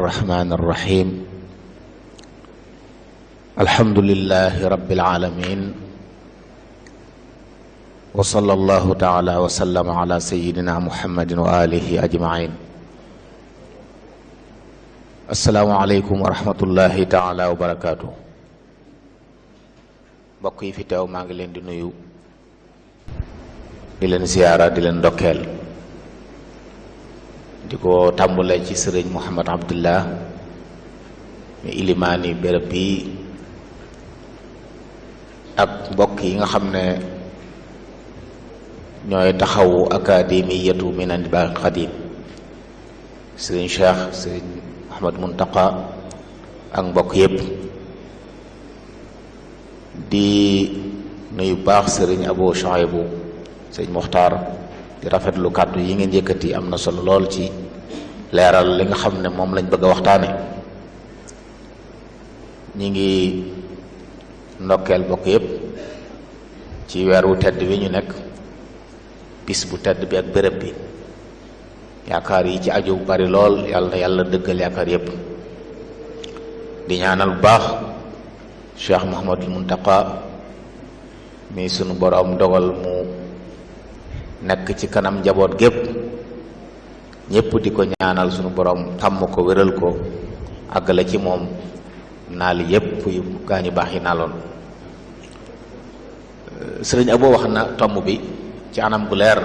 الرحمن الرحيم الحمد لله رب العالمين وصلى الله تعالى وسلم على سيدنا محمد وآله أجمعين السلام عليكم ورحمة الله تعالى وبركاته mbokk yi fi teew maa ngi leen di nuyu di leen ziyaara di leen ndokkeel di ko tàmbale ci sëriñ Mouhamad Abdullah mi ilimaani béréb bi ak mbokk yi nga xam ne ñooy taxawu akademiyatu Minane Baaxil Xadim sëriñ Cheikh sëriñ Mouhamad Muntaqa ak mbokk yépp di nuyu baax sëriñ Abo Chouaïbou sëriñ Muxtaar di rafetlu kàddu yi ngeen yëkkati am na solo lool ci leeral li nga xam ne moom lañ bëgg a waxtaane ñi ngi ndokkeel bokk yépp ci weer wu tedd wi ñu nekk bis bu tedd bi ak béréb bi yaakaar yi ci aju bari lool yàlla na yàlla dëggal yaakaar yépp di ñaanal bu baax Cheikh Mouhamadul Muntaqa mi sunu boroom dogal mu nekk ci kanam njaboot gépp ñépp di ko ñaanal sunu borom tàmm ko wéral ko àggale ci moom naal yépp yu gaa ñu baax yi naaloon sëriñ Abo wax na tomb bi ci anam gu leer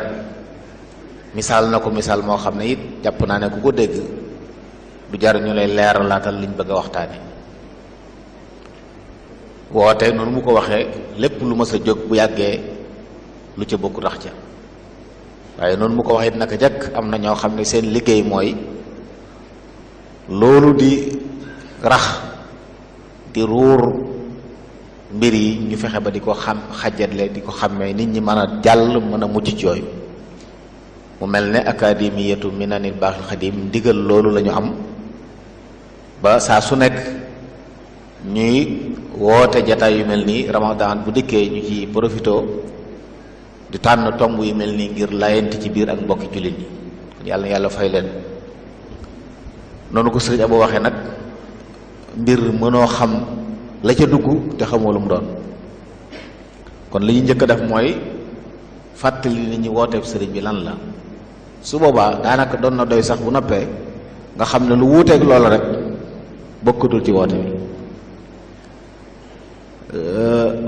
misaal na ko misaal moo xam ne it jàpp naa ne ku ko dégg du jar ñu lay leer laatal liñ bëgg a waxtaane woote noonu mu ko waxee lépp lu mës a jóg bu yàggee lu ca bokk tax ca waaye noonu mu ko waxee naka jëkk am na ñoo xam ne seen liggéey mooy loolu di rax di ruur mbir yi ñu fexe ba di ko xam xajatle di ko xàmmee nit ñi mën a jàll mën a mucc ci yooyu mu mel ne akademiyatu Minane Baaxil Xadim ndigal loolu la ñu am ba saa su nekk ñuy woote jataay yu mel nii Ramadan bu dikkee ñu ci profito di tànn tomb yu mel nii ngir layenti ci biir ak mbokki jullit yi kon yàlla na yàlla fay leen noonu ko sëriñ Abo waxee nag mbir mënoo xam la ca dugg te xamoo lu mu doon kon li ñu njëkk a def mooy fàttali nit ñi wooteeb sëriñ bi lan la su boobaa daanaka doon na doy sax bu noppee nga xam ne lu wuuteeg loolu rek bokkutul ci woote bi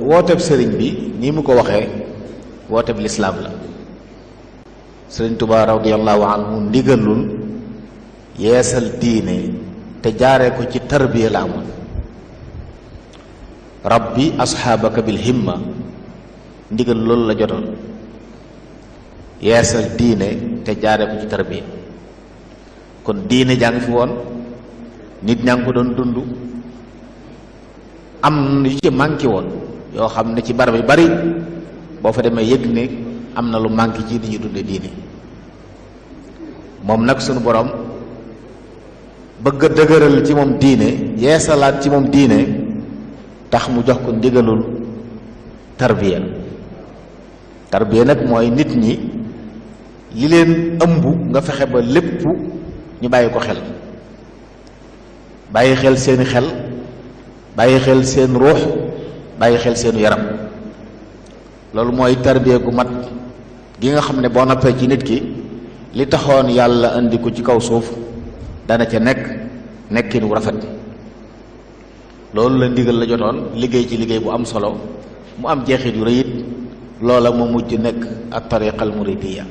wooteeb sëriñ bi nii mu ko waxee wooteeb lislaam la sëriñ Tuubaa radiyallahu anhu ndigalul yeesal diine te jaaree ko ci tarbiya la amoon rabbi asxaabaka bil himma ndigal loolu la jotoon yeesal diine te jaaree ko ci tarbiya kon diine jàng fi woon nit ñaa ngi ko doon dund am yu ci manqué woon yoo xam ne ci barab yu bari boo fa demee yëg ne am na lu manqué ci ni ñu dunde diine moom nag sunu borom bëgg a dëgëral ci moom diine yeesalaat ci moom diine tax mu jox ko ndigalul tarbiya tarbiya nag mooy nit ñi li leen ëmb nga fexe ba lépp ñu bàyyi ko xel bàyyi xel seeni xel bàyyi xel seen ruux bàyyi xel seenu yaram loolu mooy tarbiya gu mat gi nga xam ne boo noppee ci nit ki li taxoon yàlla indi ko ci kaw suuf dana ca nekkin wu rafet loolu la ndigal la jotoon liggéey ci liggéey bu am solo mu am jeexit yu rëy it loola mu mujj nekk ak tariqal muridiya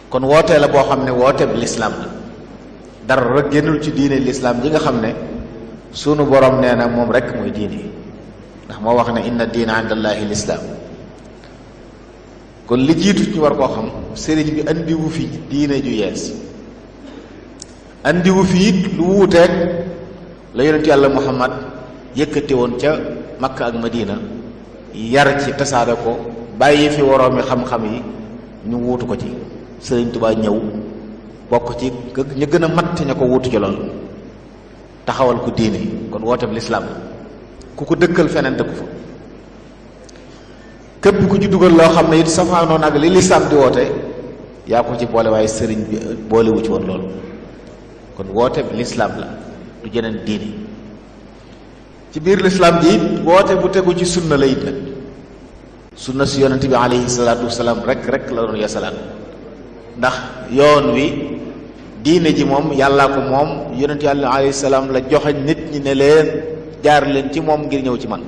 kon wootee la boo xam ne woote bi lislaam la dara rek génnul ci diine lislaam ji nga xam ne sunu borom nee na moom rek mooy diine ndax moo wax ne inna diina inda allahi lislaam kon li jiitu ñu war koo xam sëriñ bi andiwu fi diine ju yees andiwu fi it lu wuuteeg la yonent yàlla muhammad yëkkati woon ca makka ak madina yar ci tasaare ko bàyyi fi woroomi xam-xam yi ñu wuutu ko ci sëriñ Tuubaa ñëw bokk ci ñu gën a mat ña ko wuutu ci loolu taxawal ko diine kon wooteeb lislaam ku ko dëkkal feneen dëkku fa képp ku ci dugal loo xam ne it safaanoon ak li lislaam di woote yaa ko ci boole waaye sëriñ bi boolewu ci woon loolu kon woote bi lislaam la du jeneen diine. ci biir lislaam ji it woote bu tegu ci sunna la it nag sunna si yonent bi alayhi salaatu wasalaam rek la doon yasalaat, ndax yoon wi diine ji moom yàllaa ko moom, yonent yàlla alayhi salaam la joxañ nit ñi ne leen jaar leen ci moom ngir ñëw ci man.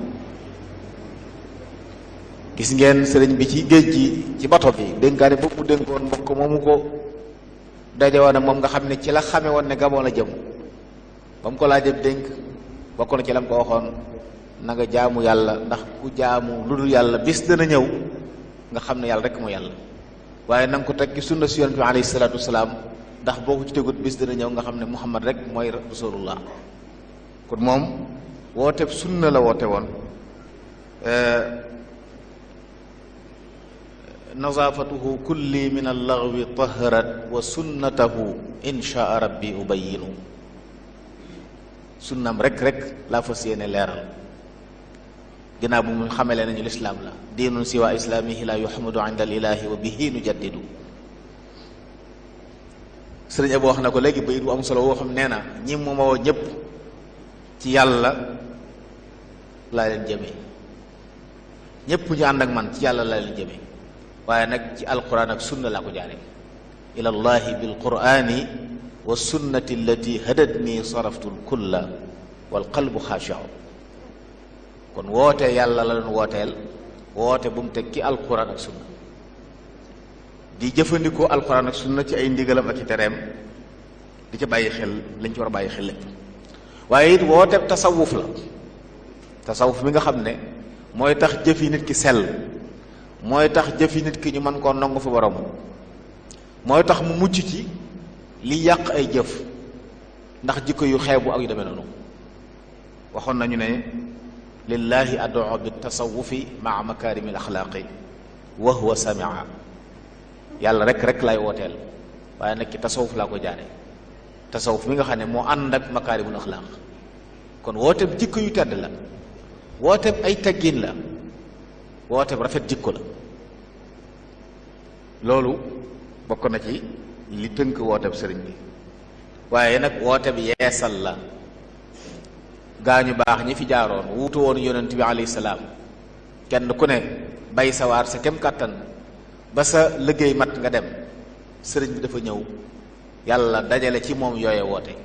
gis ngeen sëriñ bi ci géej gi ci bato bi dénkaane boobu dénkoon mbokk moomu ko daje woon moom nga xam ne ci la xame woon ne Gabon la jëm, ba mu ko laajee dénk bokk na ci lam ko waxoon, na nga jaamu yàlla, ndax ku jaamu lu dul yàlla bis dana ñëw nga xam ne yàlla rek mooy yàlla, waaye na nga ko teg ci sunna si yonent bi alayhi salaatu wasalaam, ndax boo ko ci tegut bis dana ñëw nga xam ne Muhammad rek mooy rasulullah. kon moom woote sunna la woote woon. nazaafatuhu kulli min allaghwi taharat wa sunnatahu inshaa rabbi ubayinu. sunnam rek laa fas yéene leeral ginnaaw bu mu xamele nañu lislaam la, diinun siwa islaamihi la yuhmadu inda al ilahi wa bihi nujaddidu. sëriñ Abo wax na ko léegi bayit bu am solo woo xam nee na ñi mu ma woo ñëpp ci yàlla laa leen jëmee, ñëpp ñu ànd ak man ci yàlla laa leen jëmee, waaye nag ci alquran ak sunna laa ko jaare ila llahi bil qurani wa sunnati allati hadatni saraftu lkulla wal qalbu xaashiu. kon woote yàlla la doon wooteel, woote bu mu teg ci alquran ak sunna, di jëfandikoo alquran ak sunna ci ay ndigalam ak i tereem, di ca bàyyi xel lañ ci war a bàyyi xel lépp. waaye it woote tasawuf la, tasawuf mi nga xam ne mooy tax jëfi nit ki sell, mooy tax jëfi nit ki ñu mën koo nangu fa borom, mooy tax mu mucc ci li yàq ay jëf ndax jikko yu xeebu ak yu demee noonu. waxoon nañu ne lillahi ad'u bi tasawufi maa makaarimi l axlaaqi wa huwa samia. yàlla rek lay wooteel, waaye nag ci tasawuf laa ko jaare, tasawuf mi nga xam ne moo ànd ak makaarimul axlaaq. kon wooteeb jikko yu tedd la, wooteeb ay teggin la, wooteeb rafet jikko la. loolu bokk na ci li tënk wooteeb sëriñ bi. waaye nag wooteeb yeesal la, gaañu baax ñi fi jaaroon wuutu woon yonent bi alayhi salaam, kenn ku ne bay sawaar sa kem kàttan ba sa liggéey mat nga dem. sëriñ bi dafa ñëw yàlla dajale ci moom yooye woote,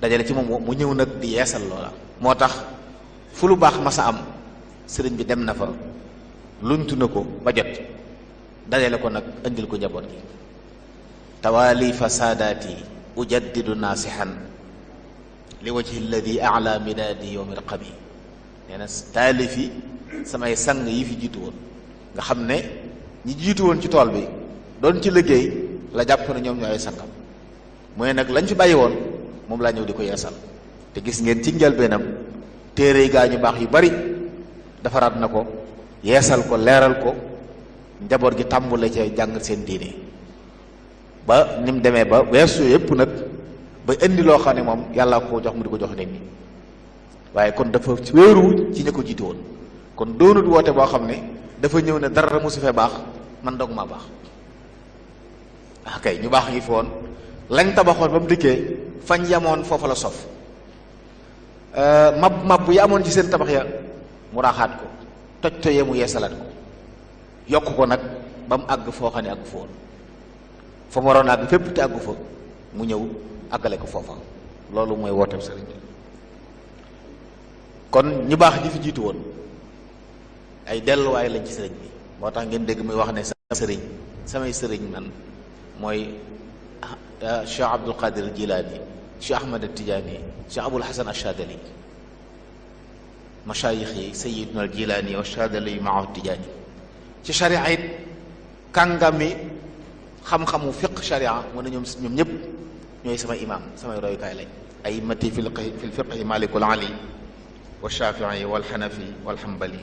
dajale ci moom mu ñëw nag di yeesal loola. moo tax fu lu baax masa am sëriñ bi dem na fa, luñtu na ko ba jot, dajale ko nag indil ko njaboot gi. tawaali fa saadaati ujaddidu naasihan li wajhi alladi ala midaadi yowmi raqami. nee na taalifi samay sang yi fi jiitu woon, nga xam ne ñi jiitu woon ci tool bi doon ci liggéey la jàpp ne ñoom ñoo ay sangam, mooy nag lañ fi bàyyi woon moom laa ñëw di ko yeesal. te gis ngeen ci njëlbeenam téere yi gaa ñu baax yu bari defaraat na ko, yeesal ko, leeral ko, njaboot gi tàmbule ci jàng seen diine ba ni mu demee ba weesu yépp nag ba indi loo xam ne moom yàlla ko jox mu di ko jox nit ñi. waaye kon dafa wéeru ci ña ko jiitu woon, kon doonut woote boo xam ne dafa ñëw ne dara mosu fee baax man dog maa baax. kay ñu baax ngi fi woon, lañ tabaxoon ba mu dikkee fañ yamoon foofa la sof, mab yi amoon ci seen tabax ya mu raaxaat ko, toj toyee mu yeesalaat ko, yokk ko nag ba mu àgg foo xam ne àgg fa woon, fa mu waroon àgg fépp te àggu fa mu ñëw àggale ko foofa. loolu mooy wooteem sëriñ bi. kon ñu baax ñi fi jiitu woon ay delluwaay lañ ci sëriñ bi, moo tax ngeen dégg muy wax ne samay sëriñ man mooy Cheikh Abdul Qadir Jilaani, Cheikh Ahmad Tijaani, Cheikh Abul Hasan Achadali, masaayix yi Sayyiduna al Jilaani wa Achadali maahu Tijaani. ci sharia it kàngami xam-xamu fiq sharia mu ne ñoom ñëpp ñooy samay imaam, samay royukaay lañ. ay mati fi lfiqhi Malikul Ali wa Shafii wal Hanafi wal Hanbali.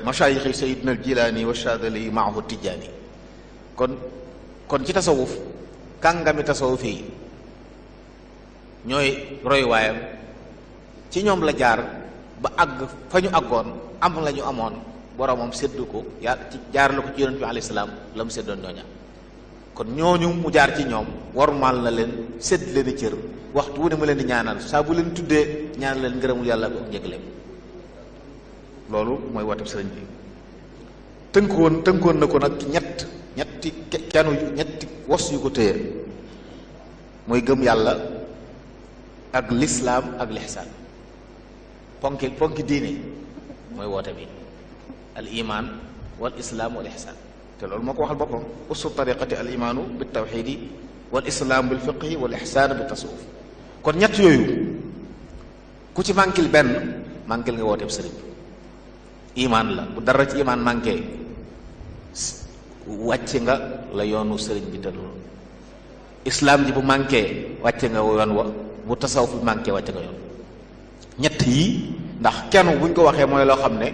masaayix yi Sayyiduna al Jilaani wa Achadali maahu Tijaani. kon ci tasawuf kàngami tasawuf yi ñooy royuwaayam, ci ñoom la jaar ba àgg fa ñu àggoon, am la ñu amoon boromam séddu ko ci jaar la ko ci yonent bi alayhi salaam la mu séddoon ñooña. kon ñooñu mu jaar ci ñoom wormaal na leen sédd leen i cër waxtu wu ne mu leen di ñaanal saa bu leen tuddee ñaanal leen ngërëmul yàlla ak njëgleem loolu mooy woote sëriñ bi tënkoon na ko nag ñetti wos yu ko téye mooy gëm yàlla ak lislaam ak lixsaan ponki diine mooy woote bi al iman wal islaam wal ixsaan te loolu moo ko waxal boppam usu tariqati al imaanu bi tawxidi wal islaam bil fiqhi wal ixsaan bi tasawuf kon ñett yooyu ku ci manquil benn manquil nga woote bi sëriñ bi iman la bu dara ci iman manqué wàcce nga la yoonu sëriñ bi tëddul islaam ji bu manqué wàcce nga yoon wa bu tasawuf bi manqué wàcce nga yoon ñett yi ndax kenn buñ ko waxee mooy loo xam ne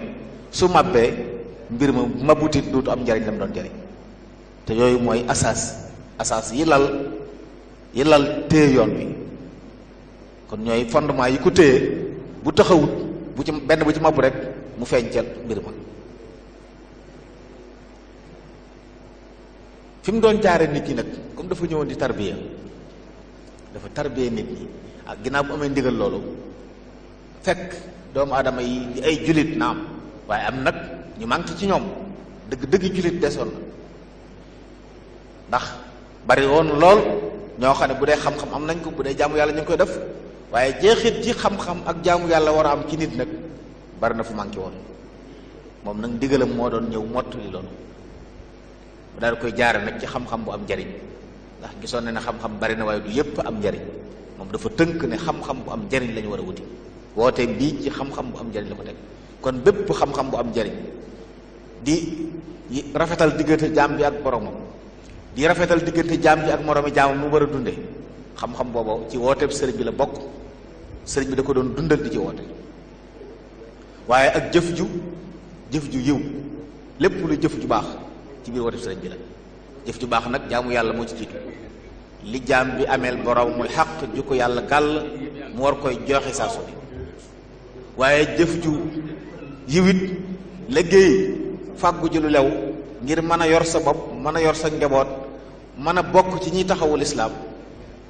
su mabbee mbir ma mabutit duutu am njariñ lam doon njariñ te yooyu mooy asaas yi lal téye yoon bi kon ñooy fondement yi ko téye bu taxawut bu ci benn bu ci mabbu rek mu feeñcal mbir ma fi mu doon jaare nit ñi nag comme dafa ñëwoon di tarbiya nit ñi ak ginnaaw bu amee ndigal loolu fekk doomu aadama yi di ay julit naam waaye am nag ñu manqué ci ñoom dëgg julit desoon na ndax bari woon lool ñoo xam ne bu dee xam-xam am nañ ko bu dee jaamu yàlla ñu ngi koy def waaye jeexit ci xam-xam ak jaamu yàlla war a am ci nit nag bari na fu manqué woon moom nag ndigalam moo doon ñëw mottali loolu mu daal koy jaare nag ci xam-xam bu am njariñ ndax gisoon na ne xam-xam bari na waaye du yépp am njariñ moom dafa tënk ne xam-xam bu am njariñ la ñu war a wuti woote bii ci xam-xam bu am njariñ la ko teg kon bépp xam-xam bu am njariñ di rafetal diggante jaam bi ak boromam di rafetal diggante jaam bi ak moromi jaamam mu war a dunde xam-xam boobu ci wooteeb sëriñ bi la bokk sëriñ bi da ko doon dundal di ci woote waaye ak jëf ju yiw lépp lu jëf ju baax ci biir wooteeb sëriñ bi la jëf ju baax nag jaamu yàlla moo ci jiitu li jaam bi ameel boromul xaq ju ko yàlla gàll mu war koy joxe saa su ne waaye jëf ju yiwit liggéey fàggu ji lu lew ngir mën a yor sa bopp mën a yor sa njaboot mën a bokk ci ñiy taxawul islaam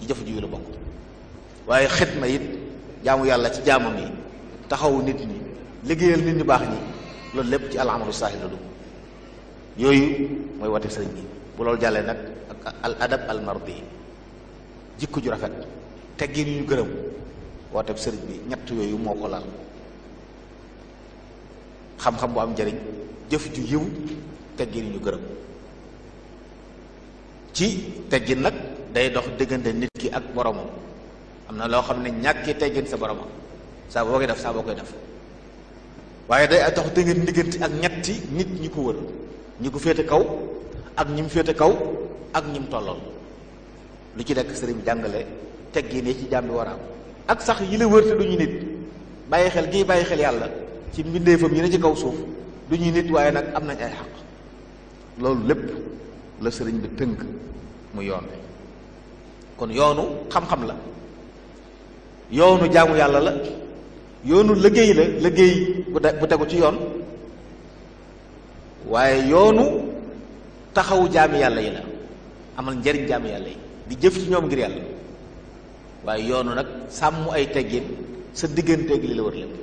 ci jëf ju yi la bokk waaye xidma it jaamu yàlla ci jaamam yi taxawu nit ñi liggéeyal nit ñu baax ñi loolu lépp ci al amalu saalih la dugg yooyu mooy woote sëriñ bi bu loolu jàllee nag ak al adab al mardi jikko ju rafet teggin yu ñu gërëm woote sëriñ bi ñett yooyu moo ko lal xam-xam bu am njariñ jëf ju yiw teggin yu ñu gërëm ci teggin nag day dox diggante nit ki ak boromam am na loo xam ne ñàkki teggin sa boromam saa boo koy def waaye day dox diggante ak ñetti nit ñi ko wër ñi ko féete kaw ak ñi mu féete kaw ak ñi mu tollool lu ci nekk sëriñ jàngale teggin yi ci jaam bi war a am ak sax yi la wër te du ñu nit bàyyi xel yàlla ci mbindeefam yi ne ci kaw suuf du ñuy nit waaye nag am nañ ay xaq loolu lépp la sëriñ bi tënk mu yoon kon yoonu xam-xam la yoonu jaamu yàlla la yoonu liggéey bu tegu ci yoon waaye yoonu taxawu jaami yàlla yi la amal njariñ jaami yàlla yi di jëf ci ñoom ngir yàlla waaye yoonu nag sàmm ay teggin sa digganteeg li la wër lépp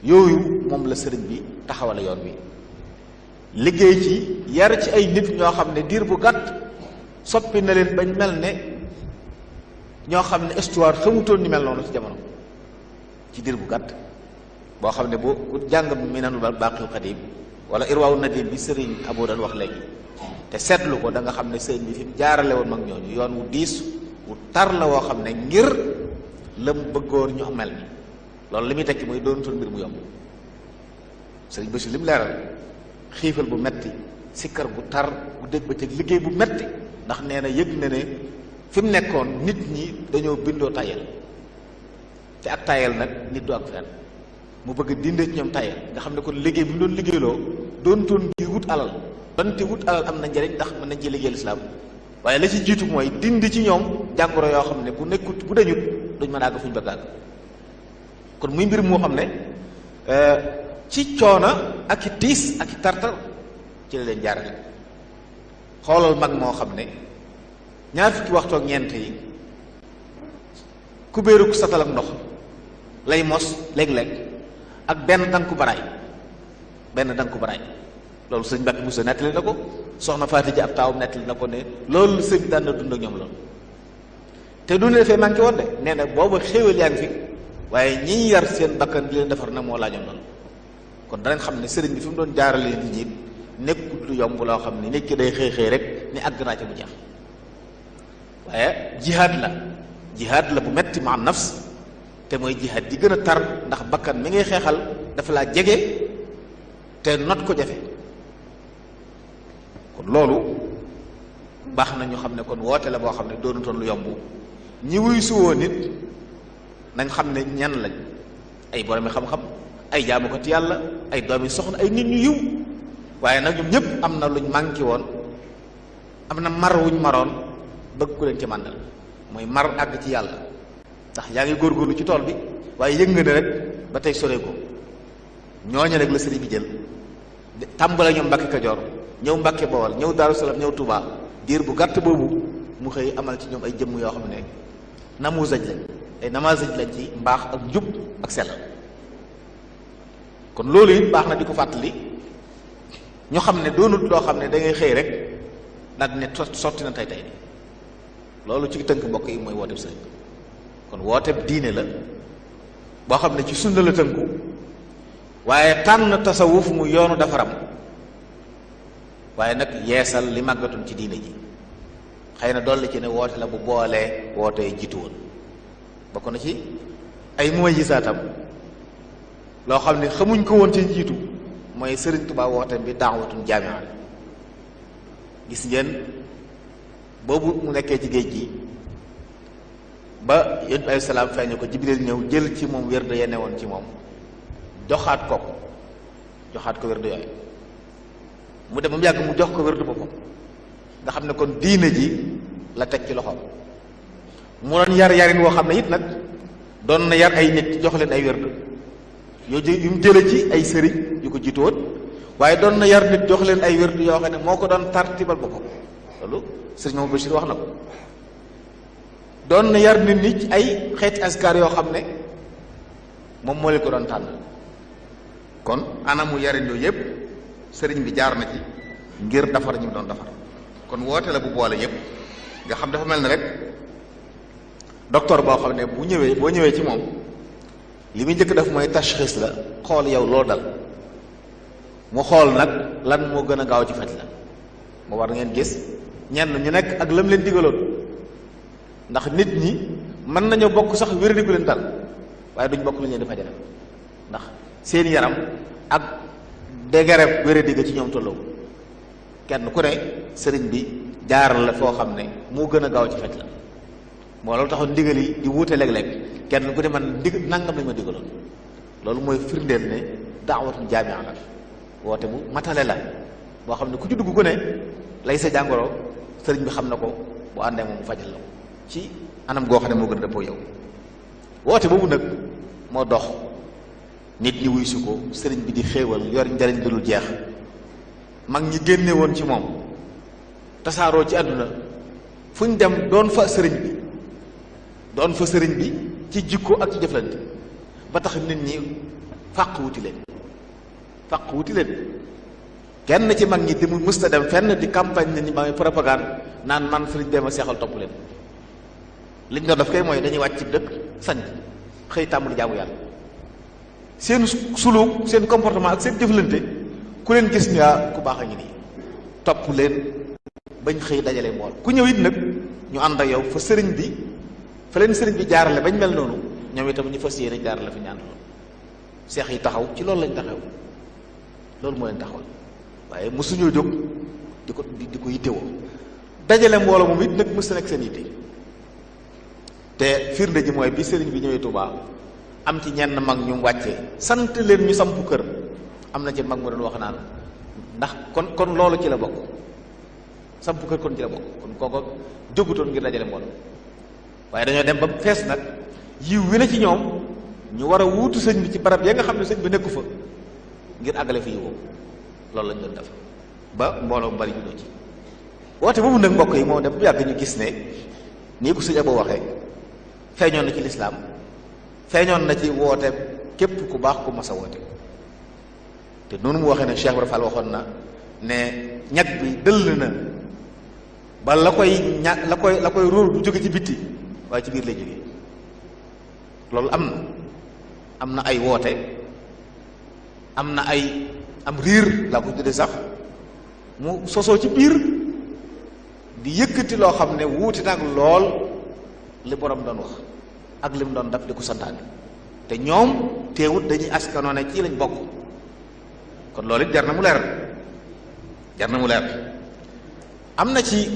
yooyu moom la sëriñ bi taxawale yoon wi liggéey ci yar ci ay nit ñoo xam ne diir bu gàtt soppi na leen bañ mel ne ñoo xam ne histoire xamutoon ni mel noonu ci jamono ci diir bu gàtt boo xam ne bu ku jàng Minanul Baaqil Qadiim wala Irwaawu Nadiim bi sëriñ Abo doon wax léegi te seetlu ko da nga xam ne sëriñ bi fi mu jaarale woon mag ñooñu yoon wu diis wu tar la woo xam ne ngir la mu bëggoon ñu mel ni loolu li muy tekki mooy doonutoon mbir mu yomb sëriñ Basi li mu leeral xiifal bu metti sikkar bu tar bu dégg ba teg liggéey bu metti ndax nee na yëg na ne fi mu nekkoon nit ñi dañoo bindoo tayal te ak tayal nag nit du ak fenn mu bëgg dindee ci ñoom tayal nga xam ne kon liggéey bu ñu doon liggéeyloo doonutoon ngir wut alal donte wut alal am na njëriñ ndax mën nañ ci liggéeyal islaam waaye la ci jiitu mooy dindi ci ñoom jàngoro yoo xam ne bu nekkut bu dañut duñ mën a àgg fu ñu bëgg àgg kon muy mbir moo xam ne ci coona ak i tiis ak i tartar ci la leen jaarale xoolal mag moo xam ne ñaar fukki waxtu ak ñeent yi kubéeruk satal ak ndox lay mos léeg-léeg ak benn danku baraay loolu sëñ Mbàkke Buso nettali na ko, soxna Faati Ji ab taawam nettali na ko ne loolu sëñ daan na dund ak ñoom loolu. te du ne dafay manqué woon de, nee na booba xéewal yaa ngi fi, waaye ñi yar seen bakkan di leen defar nag moo laajoon loolu. kon danañ xam ne sëriñ bi fi mu doon jaarale nit ñi nekkul lu yomb loo xam ne nit ki day xëy rek ni àgg naa ci mu jeex, waaye jihaad la bu metti ma nafs, te mooy jihaad di gën a tar, ndax bakkan mi ngay xeexal dafa laa jege te not ko jafe. kon loolu baax na ñu xam ne kon woote la boo xam ne doonutoon lu yomb. ñi wuy suwoo nit nañ xam ne ñan lañ, ay boromi xam-xam, ay jaamukati yàlla, ay doomi soxna, ay nit ñu yiw, waaye nag ñoom ñëpp am na luñ manqué woon, am na mar wuñ maroon bëgg ku leen ci màndal, mooy mar àgg ci yàlla. ndax yaa ngi góorgóorlu ci tool bi waaye yëg nga ne rek ba tey sore ko. ñooñu rek la sëriñ bi jël tàmbale ñoom Mbàkke Kajoor, ñëw Mbàkke Bawol, ñëw Daaru Salaam, ñëw Tuubaa, diir bu gàtt boobu mu xëy amal ci ñoom ay jëmm yoo xam ne namuusaj lañ, ay namaasaj lañ ci mbaax ak njub ak sellal. kon loolu it baax na di ko fàttali ñu xam ne doonut loo xam ne da ngay xëy rek daal ne sotti na tey loolu ci tënk mbokk yi mooy wooteeb sëriñ. kon wooteeb diine la boo xam ne ci sunna la tënku, waaye tànn tasawuf mu yoonu defaram, waaye nag yeesal li màggatoon ci diine ji. xëy na dolli ci ne woote la bu boolee wootee jiitu woon. bokk na ci ay mu'jizaatam loo xam ne xamuñ ko woon ci jiitu, mooy Sëriñ Tuubaa wooteem bi daawatun jaami'a. gis ngeen boobu mu nekkee ci géej gi ba yonent bi alayhi salaam feeñu ko, Jibril ñëw jël ci moom wérde ya newoon ci moom joxaat ko wérde yooyu. mu dem ba mu yàgg mu jox ko wérde boppam, nga xam ne kon diine ji la teg ci loxoom. mu doon yarin woo xam ne it nag doon na yar ay nit jox leen ay wérde yu mu jële ci ay sëriñ yu ko jiitu woon, waaye doon na yar nit jox leen ay wérde yoo xam ne moo ko doon tartibal boppam. loolu sëriñ Mamadou Bachir wax na ko. doon na yar nit ñi ci ay xeeti askar yoo xam ne moom moo leen ko doon tànn. kon anamu yarin yooyu yëpp sëriñ bi jaar na ci ngir defar ñu doon defar. kon woote la bu boole yëpp, nga xam dafa mel ne rek docteur boo xam ne boo ñëwee ci moom li muy njëkk def mooy tashxis la, xool yow loo dal, mu xool nag lan moo gën a gaaw ci faj la. moo war ngeen gis ñenn ñu nekk ak lam leen digaloon, ndax nit ñi mën nañoo bokk sax wér-di gu leen dal, waaye duñ bokk lu ñu leen di fajale, ndax seen yaram ak dégré wér-di ga ci ñoom tolloo. kenn ku ne sëriñ bi jaaral la foo xam ne moo gën a gaaw ci faj la. moo loolu taxoon ndigal yi di wuute léeg-léeg, kenn ku ne man nangam lañ ma digaloon. loolu mooy firndeel ne daawatun jaami'a la, woote bu matale la boo xam ne ku ci dugg ku ne lay sa jàngoro sëriñ bi xam na ko, bu àndee moom mu fajal la ko ci anam goo xam ne moo gën a dëppoo yow. woote boobu nag moo dox nit ñi wuy si ko, sëriñ bi di xéewal yor njariñ lu dul jeex. mag ñi génne woon ci moom tasaaroo ci àdduna fu ñu dem doon fa sëriñ bi ci jikko ak ci jëflante, ba tax nit ñi fàq wuti leen. kenn ci mag ñi di mu mësta dem fenn di campagne nit ñi ba muy propagande naan man sëriñ bee ma seexal topp leen. liñ doon def kay mooy dañuy wàcc ci dëkk sañ xëy tàmbali jaamu yàlla. seen suluk, seen comportement ak seen jëflante ku leen gis ni ku baax a ngi nii, topp leen bañ xëy dajale mbool. ku ñëw it nag ñu ànd ak yow fa leen sëriñ bi jaarale bañ mel noonu, ñoom itam ñu fas yéene jaarale fi ñu àndaloon. seex yi taxaw ci loolu lañ taxaw, loolu moo leen taxawal, waaye mosuñoo jóg di ko yittewoo. dajale mbooloo moom it nag mës na nekk seen yitte. te firnde ji mooy bi sëriñ bi ñëwee Tuubaa am ci ñenn mag ñu wàccee sant leen ñu sampu kër. am na ci mag mu doon wax naan ndax kon loolu ci la bokk, sampu kër kon ci la bokk, kon kooko jógutoon ngir dajale mbooloo, waaye dañoo dem ba fees nag yiw wi na ci ñoom ñu war a wuutu sëñ bi ci barab ya nga xam ne sëñ bi nekku fa ngir àggale fi yiwoo. loolu lañ doon def ba mbooloo mu bari juddoo ci. woote boobu nag mbokk yi moo dem bu yàgg ñu gis ne nii ko sëñ Abo waxee feeñoon na ci lislaam feeñoon na ci woote képp ku baax ku mas a woote te noonu mu waxee ne Cheikh Ibra Fall waxoon na ne ñag bi dëll na ba la koy róor du jóge ci bitti waaye ci biir lay jóge loolu am na ay woote am na ay am riir laa ko tuddee sax mu sosoo ci biir di yëkkati loo xam ne wuuti nag lool li borom doon wax ak lim doon daf di ko santaane te ñoom teewut dañuy askanoo ne ci lañ bokk kon loolu it jar na mu leer am na ci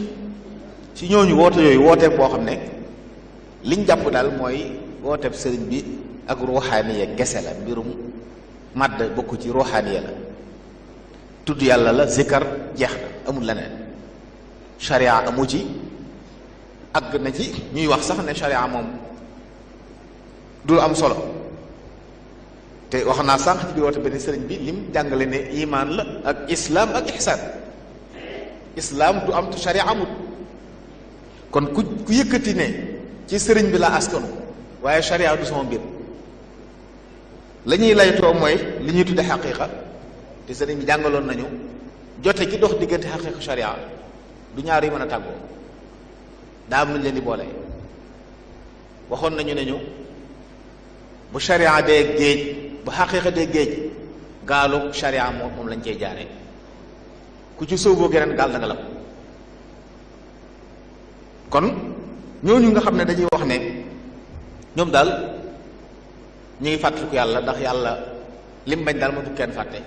ñooñu woote yooyu woote boo xam ne liñ jàpp daal mooy wooteeb sëriñ bi ak ruuxaaniya gese la mbirum màdd bokk ci ruuxaaniya la tudd yàlla la zikar jeex na amul leneen sharia amu ci àgg na ci ñuy wax sax ne sharia moom dul am solo te wax naa sànq ci biir woote benn sëriñ bi lim jàngale ne imaan la ak islaam ak ihsaan islaam du am te sharia amut kon ku yëkkati ne ci sëriñ bi la askanu waaye sharia du sama mbir la ñuy laytoo mooy li ñuy tudde xaqiiqa te sëriñ bi jàngaloon nañu jote gi dox diggante xaqiiqa sharia du ñaar yi mën a tàggoo daa am nañ leen di boole waxoon nañu ne ñu bu sharia dee géej bu xaqiiqa dee géej gaalu sharia moom lañ cey jaaree ku ci sóoboo geneen gaal da nga lam kon ñooñu nga xam ne dañuy wax ne ñoom daal ñu ngi fàttaliku yàlla ndax yàlla lim bañ daal ma bu kenn fàtte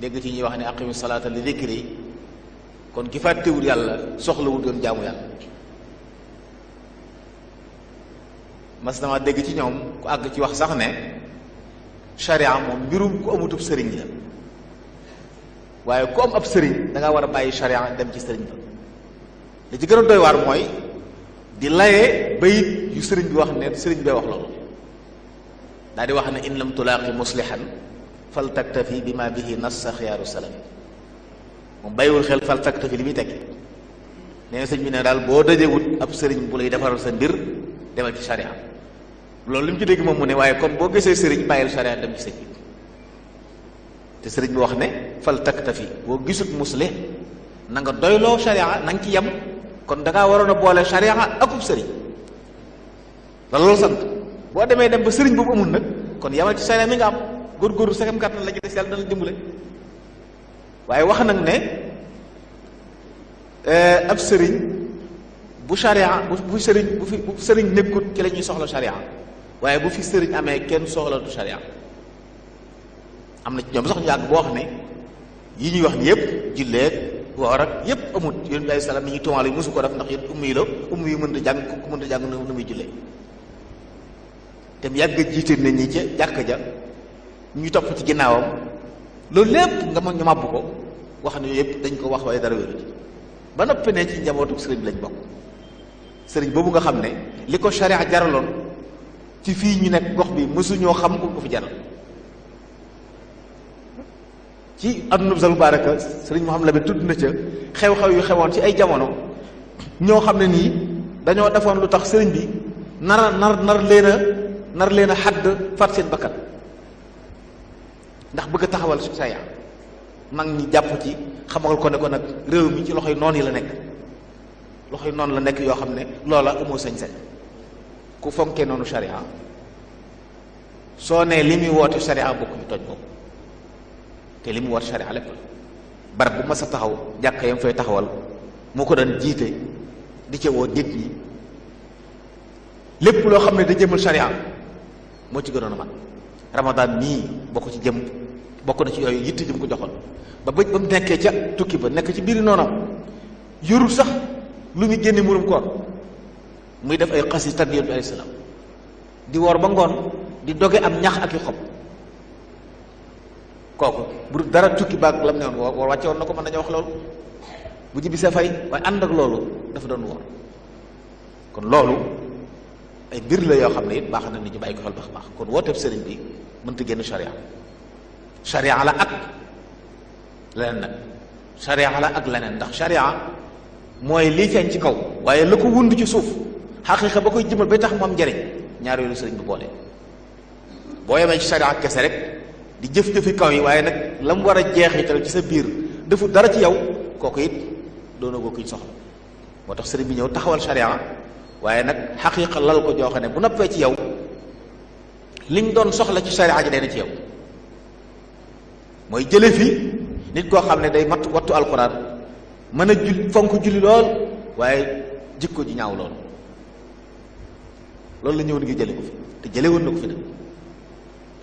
dégg ci ñuy wax ne aqimu salaata li dikri kon ki fàttewul yàlla soxlawul doon jaamu yàlla mas dama dégg ci ñoom ku àgg ci wax sax ne sharia moom mbirum ku amutub sëriñ la waaye ku am ab sëriñ da nga war a bàyyi sharia dem ci sëriñ ba li ci gën a doy waar mooy di layee bayit yu sëriñ bi wax ne sëriñ bee wax loolu daal di wax ne in lam tulaaqi muslihan fal taktafi bi ma bihi nassa xiyaaru salam moom bàyyiwul xel fal taktafi li muy tekki nee na sëñ bi ne daal boo dajewut ab sëriñ bu lay defaral sa mbir demal ci sharia loolu li mu ci dégg moom mu ne waaye kon boo gisee sëriñ bàyyil sharia dem ci sëñ bi te sëriñ bi wax ne fal taktafi boo gisut muslih na nga doyloo sharia na nga ci yem kon da ngaa waroon a boole sharia akub sëriñ la loolu sant boo demee dem ba sëriñ boobu amul nag kon yamal ci sharia mi nga am góorgóorlu sakam kàttan la ci des yàlla dana la dimbale waaye wax nag ne ab sëriñ bu sharia bu sëriñ nekkut ci la ñuy soxla sharia waaye bu fi sëriñ amee kenn soxlatu sharia am na ci ñoom sax ñu yàgg boo wax ne yi ñuy wax ni yëpp julleeg woor ak yëpp amut yonent bi alayhi salaam ni ñuy tuumaal yi mosu ko def ndax yéen ummi la ummi yu mënta jàng ku mënta jàng nu muy jullee te mu yàgg jiite nit ñi ca jàkk ja ñu topp ci ginnaawam loolu lépp nga mën ñu màbb ko wax ne yëpp dañ ko wax waaye dara wéru ci ba noppi ne ci njabootu sëriñ bi lañ bokk sëriñ boobu nga xam ne li ko sharia jaraloon ci fii ñu nekk gox bi mësuñoo xam ko fi jaral ci adduna sal mubaaraka sëriñ Muhammad Lamin tudd na ca xew-xew yu xewoon ci ay jamono ñoo xam ne nii dañoo defoon lu tax sëriñ bi nar leen a xadd faat seen bakkan ndax bëgg a taxawal sharia mag ñi jàpp ci xamal ko ne ko nag réew mi ci loxoy noon yi la nekk loxoy noonu la nekk yoo xam ne loola amoo sañ-sañ ku fonkee noonu sharia soo nee li muy woote sharia bokk ñu toj ko te li mu woote sharia lépp la barab bu mas a taxaw jàkka yam fay taxawal moo ko daan jiite di ca woo nit ñi lépp loo xam ne da jëmal sharia moo ci gënoon a man ramadan nii bokk na ci yooyu yitte jëm ko joxoon ba mu nekkee ca tukki ba nekk ci biir noonam yorul sax lu muy génne murum koor muy def ay xas yi tagg yonent bi alayhi salaam di woor ba ngoon di doge am ñax ak i xob kooku bu dara tukki baag lam ne woon woor wàcce woon na ko mën nañu wax loolu bu ñibbisee fay waaye ànd ak loolu dafa doon woor kon loolu ay mbir la yoo xam ne it baax na nit ñu bàyyi ko xel baax kon wooteeb sëriñ bi mënta génn sharia sharia la ak leneen nag sharia la ak leneen ndax sharia mooy lii feeñ ci kaw waaye la ko wund ci suuf xaqiiqa ba koy jëmal bay tax mu am njariñ ñaar yooyu sëriñ bi boole. boo yemee ci sariya kese rek di jëf-jëfi kaw yi waaye nag la mu war a jeexital ci sa biir defu dara ci yow kooku it doona ko kuñ soxla. moo tax sëriñ bi ñëw taxawal sariya waaye nag xaqiiqa lal ko joo xam ne bu noppee ci yow liñ doon soxla ci sariya ji dee ci yow mooy jële fi nit koo xam ne day mat wattu alxuraan mën a fonk julli lool waaye jikko ji ñaaw lool loolu la ñëwoon ngi jële ko fi te jële woon na ko fi nag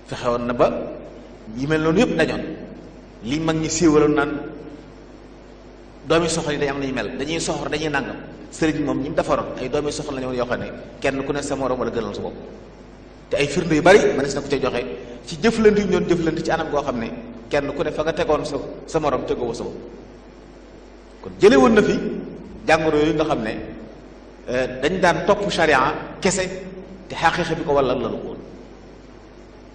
fexewoon na ba yi mel noonu yëpp dañoon li mag ñi siiwaloon naan doomi soxla yi dañ am nañu mel dañuy soxor dañuy nàngam sëriñ moom ñi mu defaroon ay doomi soxla lañu woon yoo xam ne kenn ku ne sa morom wala gënal sa bopp te ay firnde yu bari mënees na ko ca joxe ci jëflante yu ñu doon jëflante ci anam goo xam ne kenn ku ne fa nga tegoon sa morom tegoo sa bopp kon jële woon na fi jàngoro yooyu nga xam ne dañ daan topp sharia kese te xaqiiqa bi ko walla la lu woon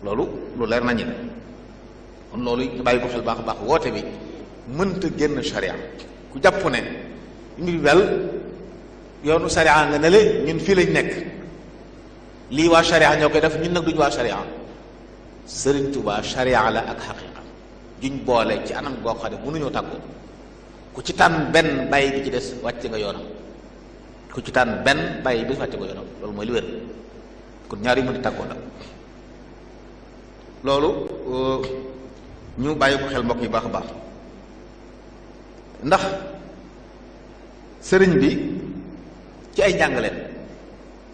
loolu lu leer nañu ne kon loolu ñu bàyyi ko xel baax a baax woote bi mënta génn sharia ku jàpp ne mbir wel yoonu sharia nga ne le ñun fii lañ nekk lii waa sharia ñoo koy def ñun nag duñu waa sharia Sëriñ Tuubaa sharia la ak xaqiiqa juñ boole ci anam goo xam ne mënuñoo tàggoo ku ci tànn benn bàyyi bi ci des wàcc nga yoonam ku ci tànn benn bàyyi bi wàcc nga yoonam loolu mooy li wér kon ñaar yi mën di tàggoo nag loolu ñu bàyyi ko xel mbokk yi baax a baax ndax sëriñ bi ci ay njàngaleen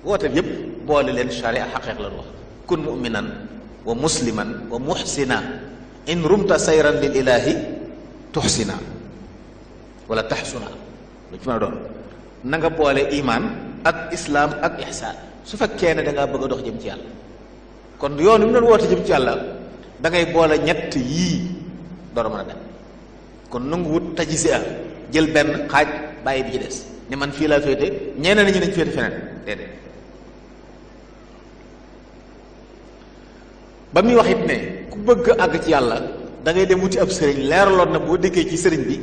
woote bi yépp boole leen sharia xaqiiq la wax kun mu'minan wa musliman wa muhsina in rumta sayran lil ilahi tuxsina wala taxsuna lu ci mën a doon na nga boole iman ak islaam ak ihsaan su fekkee ne da ngaa bëgg a dox jëm ci yàlla kon yoon wi mu doon woote jëm ci yàlla da ngay boole ñett yii door a mën a dem kon nanguwut tajisi a jël benn xaaj bàyyi bi ci des ni man fii laa féete ñeneen ñi nañ féete feneen déedéet ba muy wax it ne ku bëgg àgg ci yàlla da ngay dem wuti ab sëriñ leeraloon na boo déggee ci sëriñ bi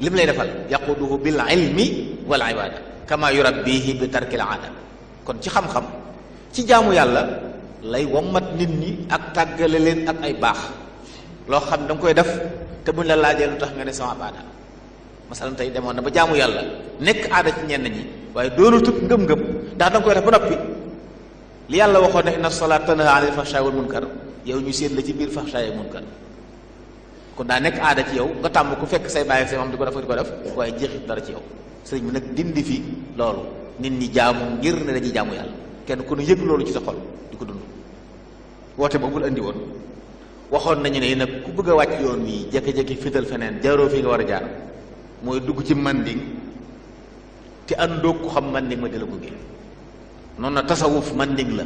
li mu lay defal yaquduhu bil ilmi wal ibada kama yurabbihi bi tarkil aada kon ci xam-xam ci jaamu yàlla lay wommat nit ñi ak tàggale leen ak ay baax loo xam ne da nga koy def te buñ la laajee lu tax nga ne sama aada masalan tey demoon na ba jaamu yàlla nekk aada ci ñenn ñi waaye doonu tut ngëm-ngëm ndax da nga koy def ba noppi li yàlla waxoon ne inna salaata tanhaa anil fahshaa'i wal munkar yow ñu séen la ci biir fahshaa'i wal munkar kon daa nekk aada ci yow nga tàmm ku fekk say bàyyi say maam di ko def waaye jeexit dara ci yow sëriñ bi nag dindi fi loolu nit ñi jaamu ngir ne dañuy jaamu yàlla kenn ku ne yëg loolu ci sa xol di ko dund woote boobu la andi woon waxoon nañu ne nag ku bëgg a wàcc yoon wi jékki-jékki fital feneen jaaroo fii nga war a jaar mooy dugg ci manding te àndoo ku xam manding ma di la gunge noonu na tasawuf manding la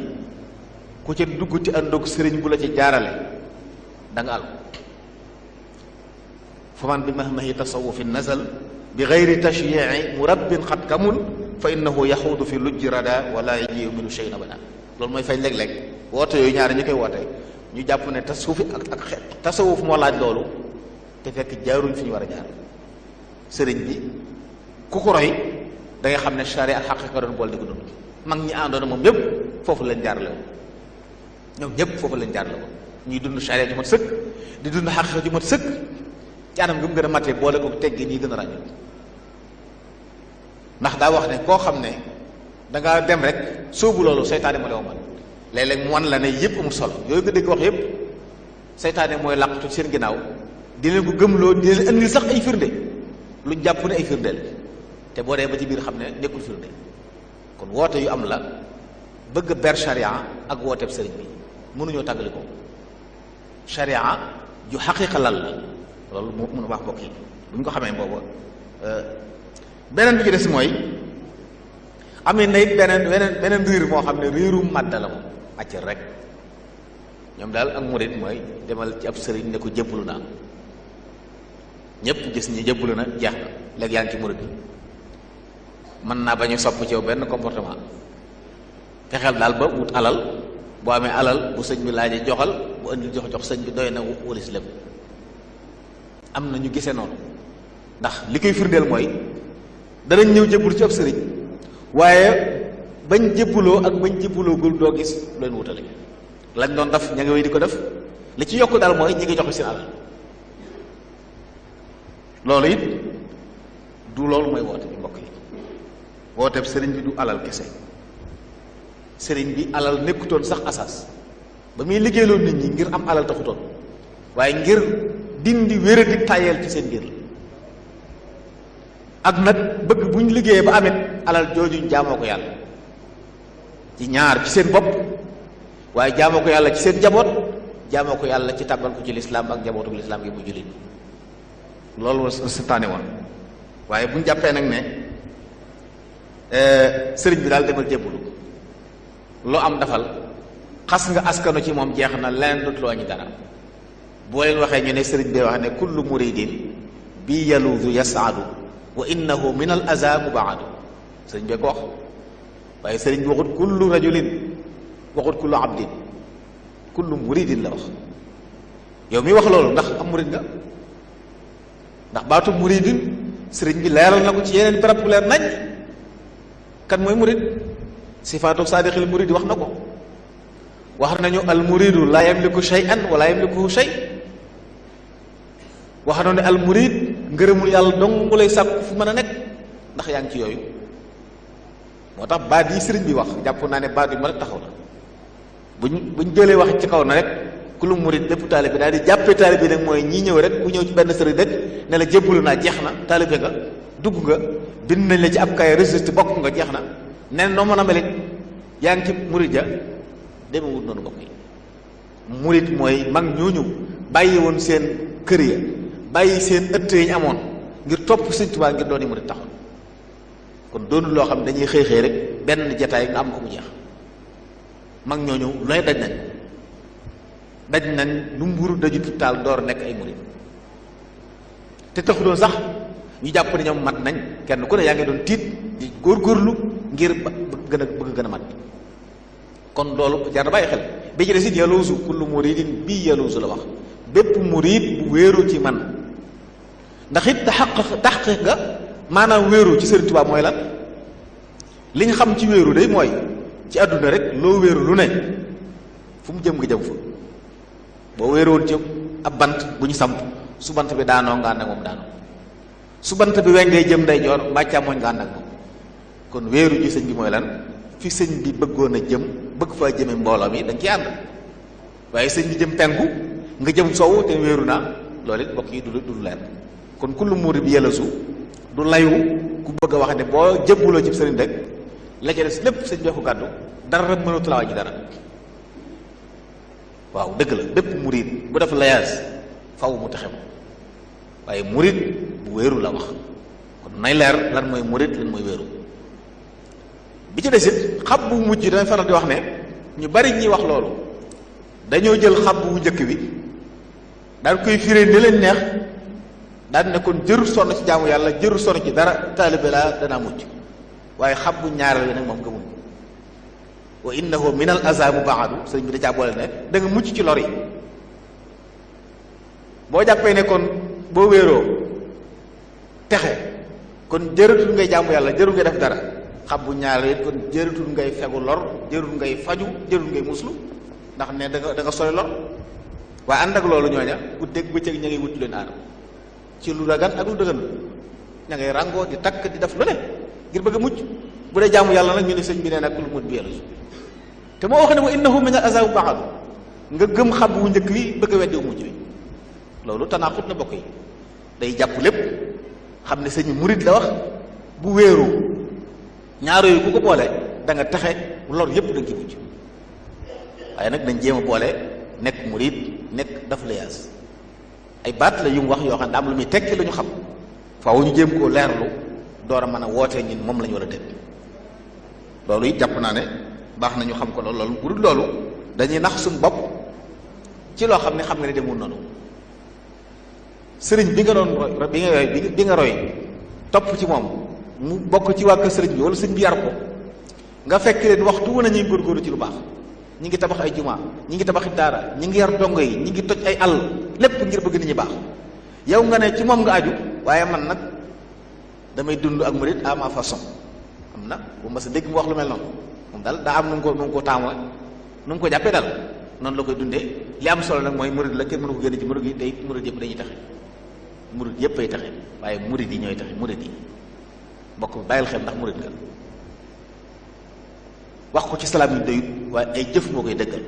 ku ca dugg te àndoo sëriñ bu la ci jaarale da nga àll fa man bi mahmahi tasawufin nazal bi gayri tashyi'i murabbin xat kamul fa innahu yaxuudu fi lujji rada wala yajiu minu shay'in abada loolu mooy fañ léeg-léeg woote yooyu ñaari ñu koy woote ñu jàpp ne tasawuf ak tasawuf moo laaj loolu te fekk jaaruñ fi ñu war a jaar sëriñ bi ku ko roy da nga xam ne charia ak xaqiqa doon bool di ko dund mag ñi àndoon moom ñëpp foofu lañ jaarale woon ñoom ñëpp foofu lañ jaarale woon ñuy dund charia ju mat sëkk di dund xaqiqa ju mat sëkk ci anam gi mu gën a matee boole ko teggi nii gën a ràññu ndax daa wax ne koo xam ne da nga dem rek sóobu loolu seytaane moo la womal léeg-léeg mu wan la ne yëpp amul solo yooyu nga dégg wax yëpp seytaane mooy làqatu seen ginnaaw di leen ko gëmloo di leen andil sax ay firnde lu jàpp ne ay firndeel te boo dee ba ci biir xam ne nekkul firnde kon woote yu am la bëgg ber charia ak wooteeb sëriñ bi mënuñoo tàggali ko charia ju xaqiqa lal la loolu moo mën a wax mbokk yi bu ñu ko xamee boobu beneen bi ci des mooy amee na it beneen riir moo xam ne riirum màdda la moom accër rek ñoom daal ak murit mooy demal ci ab sëriñ ne ko jébbalu naa ñëpp gis ñi jébbalu na jeex na léegi yaa ngi ci murit bi mën naa bañ a sopp ci yow benn comportement fexeel daal ba wut alal boo amee alal bu sëñ bi laajee joxal bu indi jox sëñ bi doy na walis lépp am na ñu gisee noonu ndax li koy firndeel mooy danañ ñëw jébbalu ci ab sëriñ waaye bañ jébbaloo ak bañ jébbaloo gul doo gis leen wutale lañ doon def ña ngi wéy di ko def li ci yokk daal mooy ñi ngi joxe seen alal loolu it du loolu mooy woote bi mbokk yi woote sëriñ bi du alal kese sëriñ bi alal nekkutoon sax asaas ba muy liggéeyloon nit ñi ngir am alal taxutoon waaye ngir dindi wéradi tàyyeel ci seen biir la ak nag bëgg bu ñu liggéeyee ba amit alal joojuñ jaamoo ko yàlla ci ñaar ci seen bopp waaye jaamoo ko yàlla ci seen njaboot jaamoo ko yàlla ci tàbbal ko ci lislaam ak njabootu lislaam gi bu jullit loolu la santaane woon waaye bu ñu jàppee nag ne sëriñ bi daal demal jébbalu loo am dafal xas nga askanu ci moom jeex na leneen dootu loo añi dara boo leen waxee ñu ne sëriñ bi wax ne kullu muridin bi yaluudu yasaadu wa innahu min al aza mubaadu sëriñ bee ko wax waaye sëriñ bi waxut kullu rajulin waxut kullu abdin kullu muridin la wax yow mi wax loolu ndax am murid nga ndax baatu muridin sëriñ bi leeral na ko ci yeneen barab bu leer nañ kan mooy murid sifaatu saadiqil murid wax na ko wax nañu al muridu la yamliku shay'an wa la yamlikuhu shay wax na ne al murid ngërëmul yàlla dong lay sàkku fu mën a nekk ndax yaa ngi ci yooyu moo tax baat yi sëriñ bi wax jàpp naa ne baat yu ma rek taxaw na buñ jëlee wax ci kaw na rek ku lu murid bépp taalibe bi daal di jàppee taalibe bi nag mooy ñii ñëw rek ku ñëw ci benn sëriñ rek ne la jébbalu naa jeex na taalibe nga dugg nga bind nañ la ci ab kay registre bokk nga jeex na nen noo mën a melit yaa ngi ci murid ja demee wut noonu bokk yi murid mooy mag ñooñu bàyyi woon seen kër ya bàyyi seen ëtt yi ñu amoon ngir topp Sëñ Tuubaa ngir doon yi murid taxoon kon doonul loo xam ne dañuy xëy xëy rek benn jataay nga am ko mu jeex mag ñooñu looy daj nañ lu mburu daju taal door nekk ay murid te taxu doon sax ñu jàpp ne ñoom mat nañ kenn ku ne yaa ngi doon tiit di góorgóorlu ngir bëgg gën a mat kon loolu jar na bàyyi xel bi ci des it yaluusu kullu muridin bii yaluusu la wax bépp murid bu wéeru ci man ndax it taxqiq nga maanaam wéeru ci Sëriñ Tuubaa mooy lan li nga xam ci wéeru day mooy ci àdduna rek loo wéeru lu ne fu mu jëm nga jëm fa boo wéeroon ci ab bant bu ñu samp su bant bi daanoo nga ànd ak moom daanoo su bant bi wengee jëm day joor mbaa càmmooñ nga ànd ak moom kon wéeru ci sëñ bi mooy lan fi sëñ bi bëggoon a jëm bëgg faa jëme mbooloo mi dañ ciy ànd waaye sëñ bi jëm penku nga jëm sowu te wéeru naa loolu it bokk yi du leer kon kullu murid bi yelasu du layu ku bëgg a wax ne boo jëbbuloo ci sëriñ rek la ca des lépp sëñ bi ko gàddu dara mënatu laa wàññi dara waaw dëgg la bépp murid bu def layaas faw mu taxe ko waaye murid bu wéeru la wax kon nay leer lan mooy murid lan mooy wéeru bi ci desit xab bu mujj damay faral di wax ne ñu bari ñi wax loolu dañoo jël xab bu njëkk bi daal koy firee ni leen neex daal ne kon jërul sonn ci jaamu yàlla jërul sonn ci dara taalibe laa danaa mujj waaye xab bu ñaareel bi nag moom gëmul wa innahu min al aza mubaadu sëriñ bi da caa boole ne da nga mucc ci lor yi boo jàppee ne kon boo wéeroo texe kon jëratul ngay jaamu yàlla jërul ngay def dara xam bu ñaareel it kon jëratul ngay fegu lor jërul ngay faju jërul ngay muslu ndax ne da nga sori lor waaye ànd ak loolu ñooña guddeeg bëccëg ña ngi wut leen aar ci lu dagan ak lu dëggan ña ngay ràngoo di takk di def lu ne ngir bëgg a mucc bu dee jaamu yàlla nag ñu ne sëñ bi nee nag lu mut bi yàlla te moo wax ne wa innahu min al azabu ba'd nga gëm xam wu njëkk wi bëgg a weddi wu mujj wi loolu tanaaxut na bokk yi day jàpp lépp xam ne sëñ murid la wax bu wéeru ñaar yooyu ku ko boole da nga texe lor yépp da nga ci mujj waaye nag dañ jéem a boole nekk murid nekk daf layaas ay baat la yu mu wax yoo xam ne daa am lu muy tekki lu ñu xam faaw ñu jéem koo leerlu door a mën a wootee ñun moom la ñu war a dégg loolu it jàpp naa ne baax na ñu xam ko loolu bu dul loolu dañuy nax suñu bopp ci loo xam ne xam nga ne demul noonu sëriñ bi nga doon roy bi nga roy topp ci moom mu bokk ci waa kër sëriñ bi wala sëriñ bi yar ko nga fekk leen waxtu wu ne ñuy góorgóorlu ci lu baax ñi ngi tabax ay jumaa ñi ngi tabaxi daara ñi ngi yar dongo yi ñi ngi toj ay àll lépp ngir bëgg nit ñi baax yow nga ne ci moom nga aju waaye man nag damay dund ak murid à ma façon am na bu ma sa dégg mu wax lu mel noonu moom daal daa am nu mu ko taamoo nu mu ko jàppee daal noonu la koy dundee li am solo nag mooy murid la kenn mënu ko génn ci murid yi day murid yëpp dañuy taxe murid yëpp ay taxe waaye murid yi ñooy taxe murid yi mbokk bi bàyyil xel ndax murid nga wax ko ci salaam yi doyut waaye ay jëf moo koy dëggal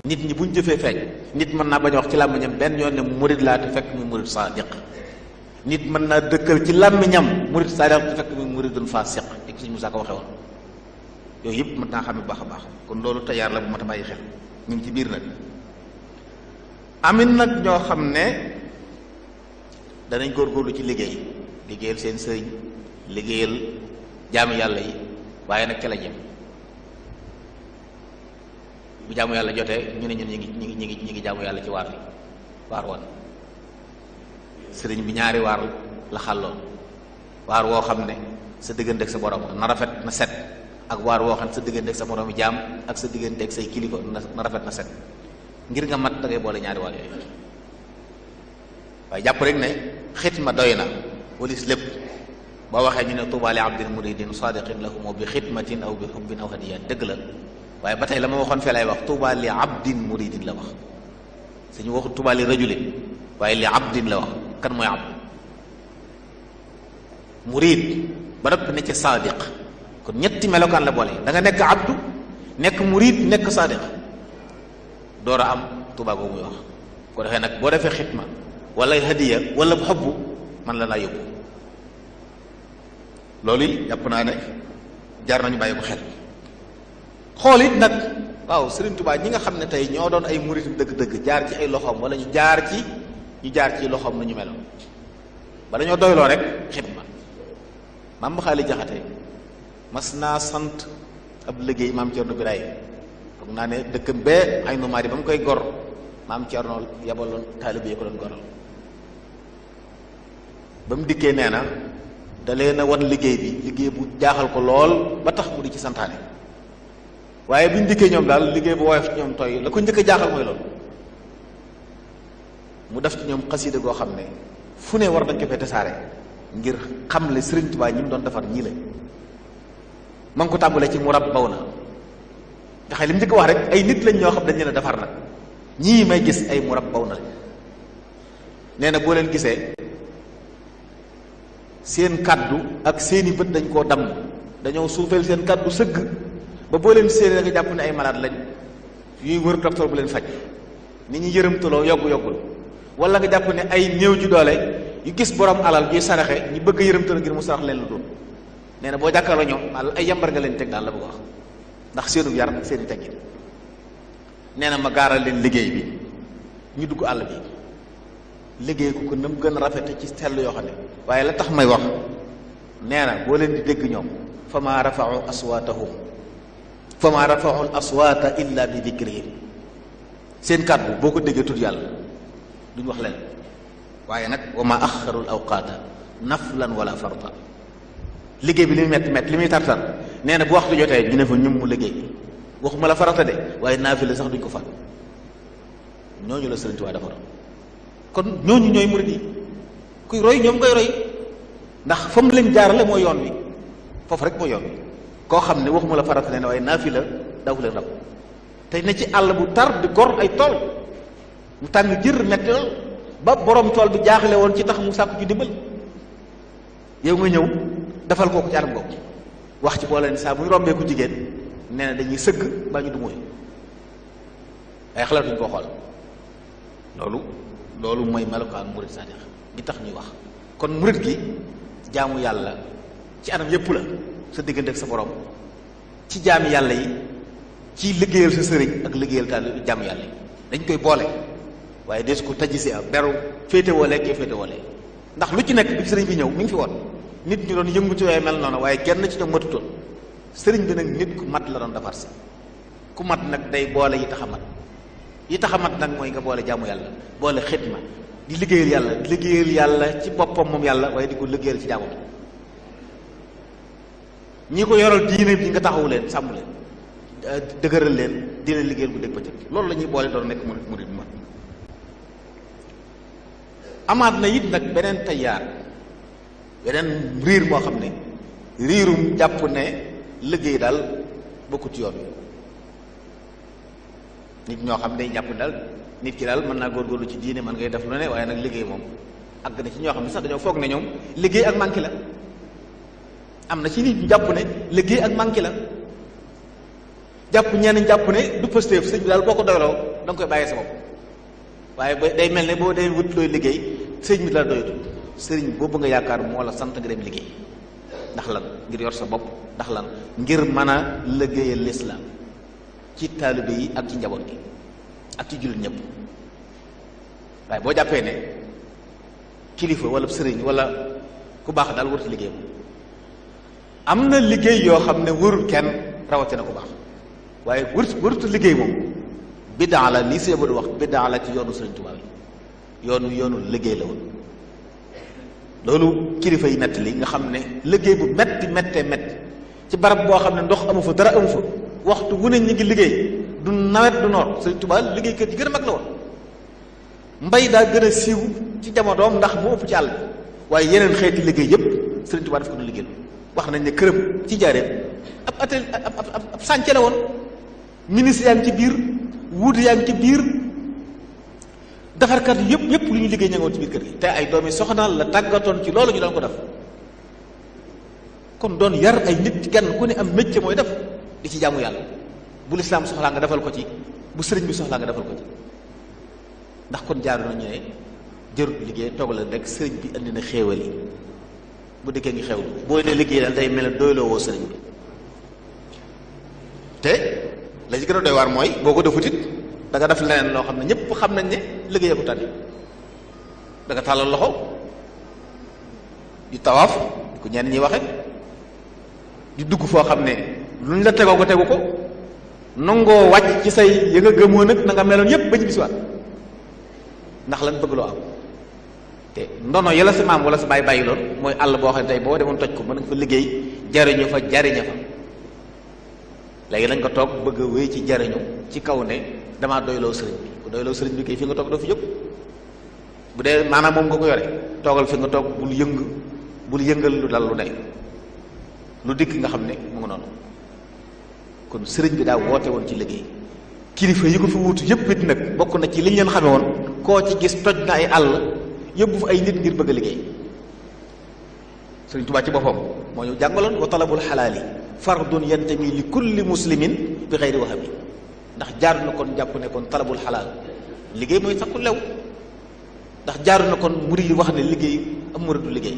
nit ñi buñ jëfee feeñ nit mën naa bañ a wax ci làmmiñam benn yoon ne murid laa te fekk muy murid saadiq nit mën naa dëkkal ci làmmiñam murid saadiq te fekk muy muridun faasiq ak Sëñ Musaa ko waxee woon yooyu yëpp mën naa xam ne baax a baax kon loolu tayaar la bu mat a bàyyi xel ñu ngi ci biir nag amin nag ñoo xam ne danañ góorgóorlu ci liggéeyal seen sëriñ liggéeyal jaamu yàlla yi waaye nag ca la jëm bu jaamu yàlla jotee ñu ne ñun ñi ngi jaamu yàlla ci waar woon sëriñ bi ñaari waar la xàlloon waar woo xam ne sa diggante ak sa borom na rafet na set ak waar woo xam ne sa diggante ak sa moroomi jaam ak sa diggante ak say kilifa na rafet na set ngir nga mat da ngay boole ñaari waar yooyu waaye jàpp rek ne xitma doy na walis lépp boo waxee ñu ne tuuba li abdin muridin sadiqin lahumu bi xidmatin aw bi xubbin aw hadiyan dëgg la waaye ba tey la ma waxoon fee lay wax tuuba li abdin muridin la wax suñu waxu tuuba li rajulin waaye li abdin la wax kan mooy abd murid ba noppi ne ci sadiq kon ñetti melokaan la boole da nga nekk abdu nekk murid nekk sadiq door a am tuuba boobu muy wax ko defee nag boo defee xidma wala hadiya wala xobbu man la laa yóbbu loolu yi jàpp naa ne jar nañu bàyyi ko xel xool it nag waaw Serigne Touba ñi nga xam ne tey ñoo doon ay murit dëgg-dëgg jaar ci ay loxoom wala ñu jaar ci loxoom nu ñu meloon ba dañoo doyloo rek xidma maam Xaali Jaxate mas naa sant ab liggéey maam Cerno Birahim foog naa ne dëkkam bee ay numaari ba mu koy gor maam Cerno yabaloon taalibe yi ko doon goral ba mu dikkee nee na da leen a wan liggéey bu jaaxal ko lool ba tax mu di ci santaane waaye bi ñu dikkee ñoom daal liggéey bu woyof ci ñoom tooy la ko njëkk a jaaxal mooy loolu mu def ci ñoom xasida goo xam ne fu ne war dañ ko fee tasaare ngir xam le Sëriñ Tuubaa ñi mu doon defar ñii la ma ngi ko tàmbalee ci mu rab baw na nga xam li mu njëkk wax rek ay nit lañ ñoo xam dañ leen a defar nag ñii may gis ay mu rab baw na nee na boo leen gisee seen kaddu ak seeni bët dañ koo damm dañoo suufeel seen kaddu sëgg ba boo leen séenee da nga jàpp ne ay malade lañ yuy wër docteur bu leen faj ni ñu yërëmtaloo yoggul wala nga jàpp ne ay néew ju doole yu gis borom alal yuy saraxe ñu bëgg a yërëmtaloo ngir mu sarax leen lu doon nee na boo jàkkaarloo ñoom ay yambar nga leen teg daal la bëgg wax ndax seenu yar ak seeni teggin nee na ma gaaral leen liggéey bi ñu dugg àll bi liggéey ko nam gën a rafete ci sell yoo xam ne waaye la tax may wax nee na boo leen di dégg ñoom fa maa rafau al aswaata illa bi dikrihim seen kàddu boo ko déggee tudd yàlla duñ wax leen waaye nag wa ma axarul awqaata naflan wala farta liggéey bi li muy metti li muy tartar nee na bu waxtu jotee ñu ne fa ñum mu liggéey waxuma la farata de waaye naafila sax duñ ko fat ñooñu la Sëriñ Tuubaa defar kon ñooñu ñooy murid yi kuy roy ñoom ngay roy ndax fa mu leen jaarale mooy yoon wi foofu rek mooy yoon wi koo xam ne waxuma la farata ne waaye naafila daw leen rab tey ne ci àll bu tar di gor ay tool mu tàng jër metti lool ba borom tool bi jaaxle woon ci tax mu sàkku ci dimbal yow nga ñëw defal kooku ci anam googu wax ci boole ni saa bu ñu rombee ku jigéen nee na dañuy sëgg baa ñu du mooy ay xalaat duñ koo xool loolu mooy melokaan murid saadix gi tax ñuy wax kon murid gi jaamu yàlla ci anam yépp la sa diggante ak sa borom ci jaami yàlla yi ci liggéeyal sa sëriñ ak liggéeyal taal jaamu yàlla yi dañ koy boole waaye des ko tajisi a beru féete woolee kee féete woolee ndax lu ci nekk bi sëriñ bi ñëw mi ngi fi woon nit ñu doon yëngu ci waaye mel noonu waaye kenn ci ñoom matutoon sëriñ bi nag nit ku mat la doon defar si ku mat nag day boole yi tax a mat yi tax a mat nag mooy nga boole jaamu yàlla boole xidma di liggéeyal yàlla ci boppam moom yàlla waaye di ko liggéeyal ci jaamam ñi ko yoral diine bi nga taxawu leen sàmm leen dëgëral leen dina liggéeyal bu dégg bëccëg loolu la ñuy boole doon nekk murid ma amaat na it nag beneen tayaar beneen riir moo xam ne riirum jàpp ne liggéey daal bokkut yoon nit ñoo xam ne jàpp daal nit ki daal mën naa góorgóorlu ci diine mën ngay def lu ne waaye nag liggéey moom àgg na ci ñoo xam ne sax dañoo foog ne ñoom liggéey ak manqué la am na ci nit ñu jàpp ne liggéey ak manqué la jàpp ñenn jàpp ne du Pastef sëñ bi daal boo ko doyloo da nga koy bàyyee sa bopp waaye ba day mel ne boo dee wut looy liggéey sëñ bi daal doyatu sëriñ boobu nga yaakaar moo la sant nga dem liggéey ndax lan ngir yor sa bopp ndax lan ngir mën a liggéeyal lislaam ci taalibe yi ak ci njaboot gi ak ci jullit ñëpp waaye boo jàppee ne kilifa wala sëriñ wala ku baax daal warut liggéey moom am na liggéey yoo xam ne warul kenn rawatina ku baax waaye warut liggéey moom biddaa la lii see bëgg wax biddaa la ci yoonu Sëriñ Tuubaa yi yoonu liggéey la woon loolu kilifa yi nett li nga xam ne liggéey bu metti ci barab boo xam ne ndox amu fa dara amu fa waxtu wu ne ñu ngi liggéey du nawet du noor Sëriñ Tuubaa liggéey kër yi gën a mag la woon mbay daa gën a siiw ci jamonoom ndax mu ëpp ci àll bi waaye yeneen xeeti liggéey yépp Sëriñ Tuubaa daf ko du liggéey wax nañ ne këram ci jaareem ab sànce la woon ministre yaa ngi ci biir wuut yaa ngi ci biir defarkat yëpp lu ñu liggéey ña nga woon ci biir kër gi te ay doomi soxna la tàggatoon ci loolu ñu daan ko def kon doon yar ay nit kenn ku ne am métier mooy def di ci jaamu yàlla bu lislaam soxlaa nga defal ko ci bu sëriñ bi soxlaa nga defal ko ci ndax kon jaaru nañu ne jërut liggéey toog la rek sëriñ bi andi na xéewal yi bu dikkee ngi xewlu booy ne liggéey daal day mel ne doyloo woo sëriñ bi te la ci gën a doy waar mooy boo ko defut it da nga def leneen loo xam ne ñëpp xam nañ ne liggéeyee ko tànni da nga tàllal loxo di tawaaf di ko ñenn ñi waxe di dugg foo xam ne luñ la tegoo ko tegu ko nangoo wàcc ci say ya nga gëmoon nag na nga meloon yépp ba ñu bisiwaat ndax lan bëgg loo am te ndono yàlla sa maam wala sa baay bàyyi loon mooy àll boo xam ne tey boo demoon toj ko mën nga fa liggéey jariñu fa jariña fa léegi lañ ko toog bëgg a wéy ci jariñu ci kaw ne damaa doyloo sëriñ bi ku doyloo sëriñ bi kay fi nga toog doo fi jóg bu dee maanaam moom nga ko yore toogal fi nga toog bul yëngal lu dal lu day lu dikk nga xam ne mu ngi noonu kon sëriñ bi daa woote woon ci liggéey kilifa yi ko fi wuutu yëpp it nag bokk na ci liñ leen xame woon koo ci gis toj na ay àll yóbbu fa ay nit ngir bëgg a liggéey sëriñ Tuubaa ci boppam moo ñu jàngaloon wa talabul xalaali fardun yantami li kulli muslimin bi xeyri wahabi ndax jaaru na kon jàpp ne kon talabul xalaal liggéey mooy sakku lew ndax jaaru na kon murid yi wax ne liggéey am murid du liggéey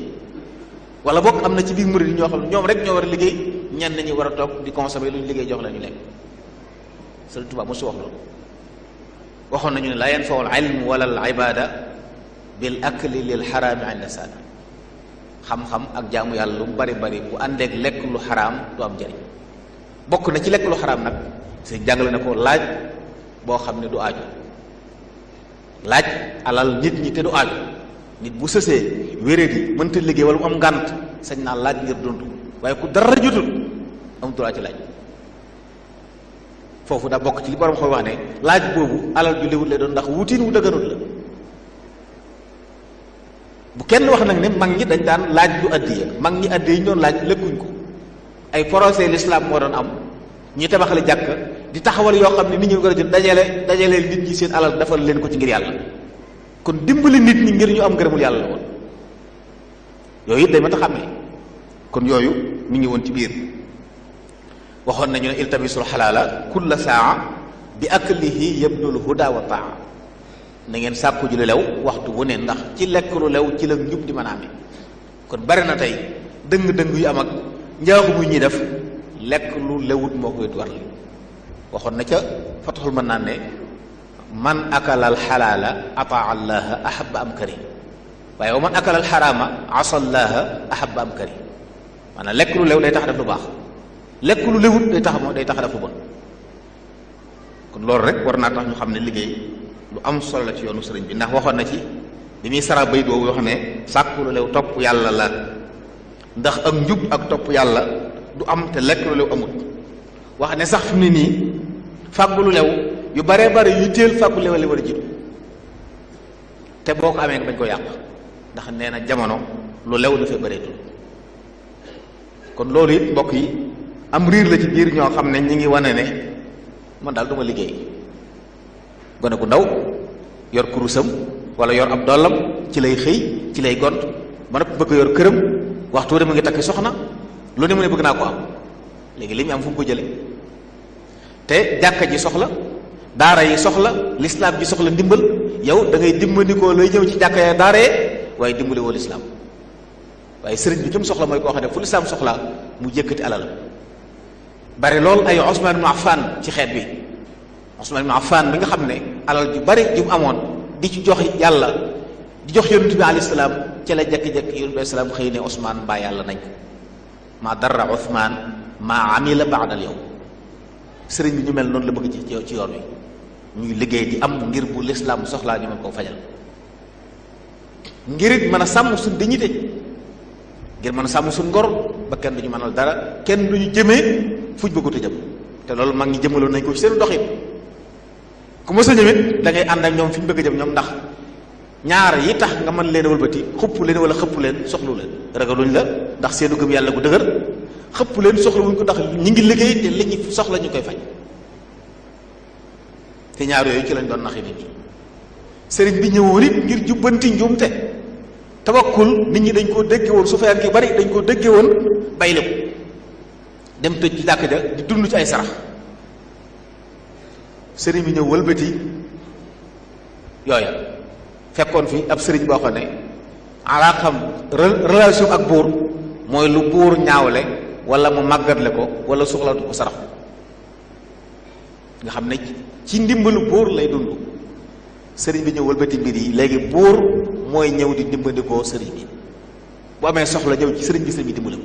wala bokk am na ci biir murid yi ñoo xam ne ñoom rek ñoo war a liggéey ñenn ñi war a toog di consommer lu ñu liggéey jox la ñu lekk sëriñ Tuubaa mosu wax loolu waxoon nañu ne la yanfau al ilm wala al ibada bil akli lil xaraami inda saada xam-xam ak jaamu yàlla lu mu bari bu àndeek lekk lu xaraam du am njëriñ bokk na ci lekk lu xaraam nag si jàngale na ko laaj boo xam ne du aaju laaj alal nit ñi te du aaju nit bu sësee wéré di mënta liggéey wala mu am ngànt sañ naa laaj ngir dund waaye ku dara jotul am droit ci laaj foofu daa bokk ci li borom xoy wax ne laaj boobu alal ju léwut lay doon ndax wutiin wu dëgganut la bu kenn wax nag ne mag ñi dañ daan laaj du addiya mag ñi addiya yi ñu doon laaj lekkuñ ko ay procès l'islam moo doon am ñuy tabaxale jàkk di taxawal yoo xam ne nit ñi ko jël dajale nit ñi seen alal defal leen ko ci ngir yàlla kon dimbali nit ñi ngir ñu am ngërëmul yàlla la woon yooyu it day ma ta xàmmee kon yooyu mi ngi woon ci biir waxoon nañu ne iltamisul xalaala kulla saa bi aklihi yabnul huda wa taa na ngeen sàkku ju lu lew waxtu wu ne ndax ci lekk lu lew ci la njub di mën a amee kon bari na tey dëng-dëng yu am ak njaaxum yu ñuy def lekk lu lewut moo koy war li waxoon na ca fataxul mën naan ne man akala al xalaala ataa allaha ahaba am kari waaye wa man akala al xaraama asa allaha ahaba am kari maanaam lekk lu lew day tax def lu baax lekk lu lewut day tax def lu bon kon loolu rek war naa tax ñu xam ne liggéey lu am solo la ci yoonu sëriñ bi ndax waxoon na ci bi muy sara bay boobu wax ne sàkku lu lew topp yàlla la ndax ak njub ak topp yàlla du am te lekk lu lew amut wax ne sax fi mu ne nii fàggu lu lew yu baree bare yu teel fàggu lew la war a jiitu te boo ko amee nga bañ ko yàq ndax nee na jamono lu lew dafay bëreetul. kon loolu it mbokk yi am riir la ci biir ñoo xam ne ñi ngi wane ne man daal du ma liggéey. gone gu ndaw yor kurusam wala yor ab dollam ci lay xëy ci lay gont ba noppi bëgg yor këram waxtu de mu ngi takki soxna lu ne mu ne bëgg naa ko am léegi li mu am fu mu ko jële te jàkka ji soxla daara yi soxla lislaam ji soxla ndimbal yow da ngay dimbandikoo lay ñëw ci jàkka ya daara yee waaye dimbali woo lislaam waaye sëriñ bi kim soxla mooy koo xam ne fu lislaam soxlaa mu jëkkati alal bari lool ay Usmaan ibn Affan ci xeet bi Usmaan ibn Affan bi nga xam ne alal ju bari ju mu amoon di ci jox yàlla di jox yonent bi alayhi salaam ci la jekki-jekki yonent bi alayhi salaam xëy ne Usmaan mbaa yàlla nañ ko maa darra Usmaan maa amila ba'da al-yawm sëriñ bi ñu mel noonu la bëgg ci yoon wi ñuy liggéey di am ngir bu lislaam soxlaa ñu mën koo fajal ngir it mën a sàmm suñ dignité ngir mën a sàmm suñ ngor ba kenn duñu mënal dara kenn duñu jëmee fuñ bëggut a jëm te loolu mag ñi jëmaloon nañ ko ci seen doxin ku mës a ñëwit da ngay ànd ak ñoom fi ñu bëgg a jëm ñoom ndax ñaar yi tax nga mën leen a wëlbati xupp leen wala xëpp leen soxlu leen ragaluñ la ndax seenu gëm yàlla gu dëgër xëpp leen soxla wuñ ko ndax ñi ngi liggéey te li ñu soxla ñu koy faj te ñaar yooyu ci lañ doon naxi nit ñi sëriñ bi ñëwoon it ngir jubbanti njuumte tawakkul nit ñi dañ koo dégge woon su feyaan ki bari dañ koo dégge woon bay lépp dem tëj ci jàkk ja di dund ci ay sarax sëriñ bi ñëw wëlbati yooya fekkoon fi ab sëriñ boo xam ne alaakam relation ak buur mooy lu buur ñaawle wala mu màggatle ko wala soxlaatu ko sarax nga xam ne ci ndimbalu buur lay dund sëriñ bi ñëw wëlbati mbir yi léegi buur mooy ñëw di dimbandikoo sëriñ bi bu amee soxla ñëw ci sëriñ bi dimbali ko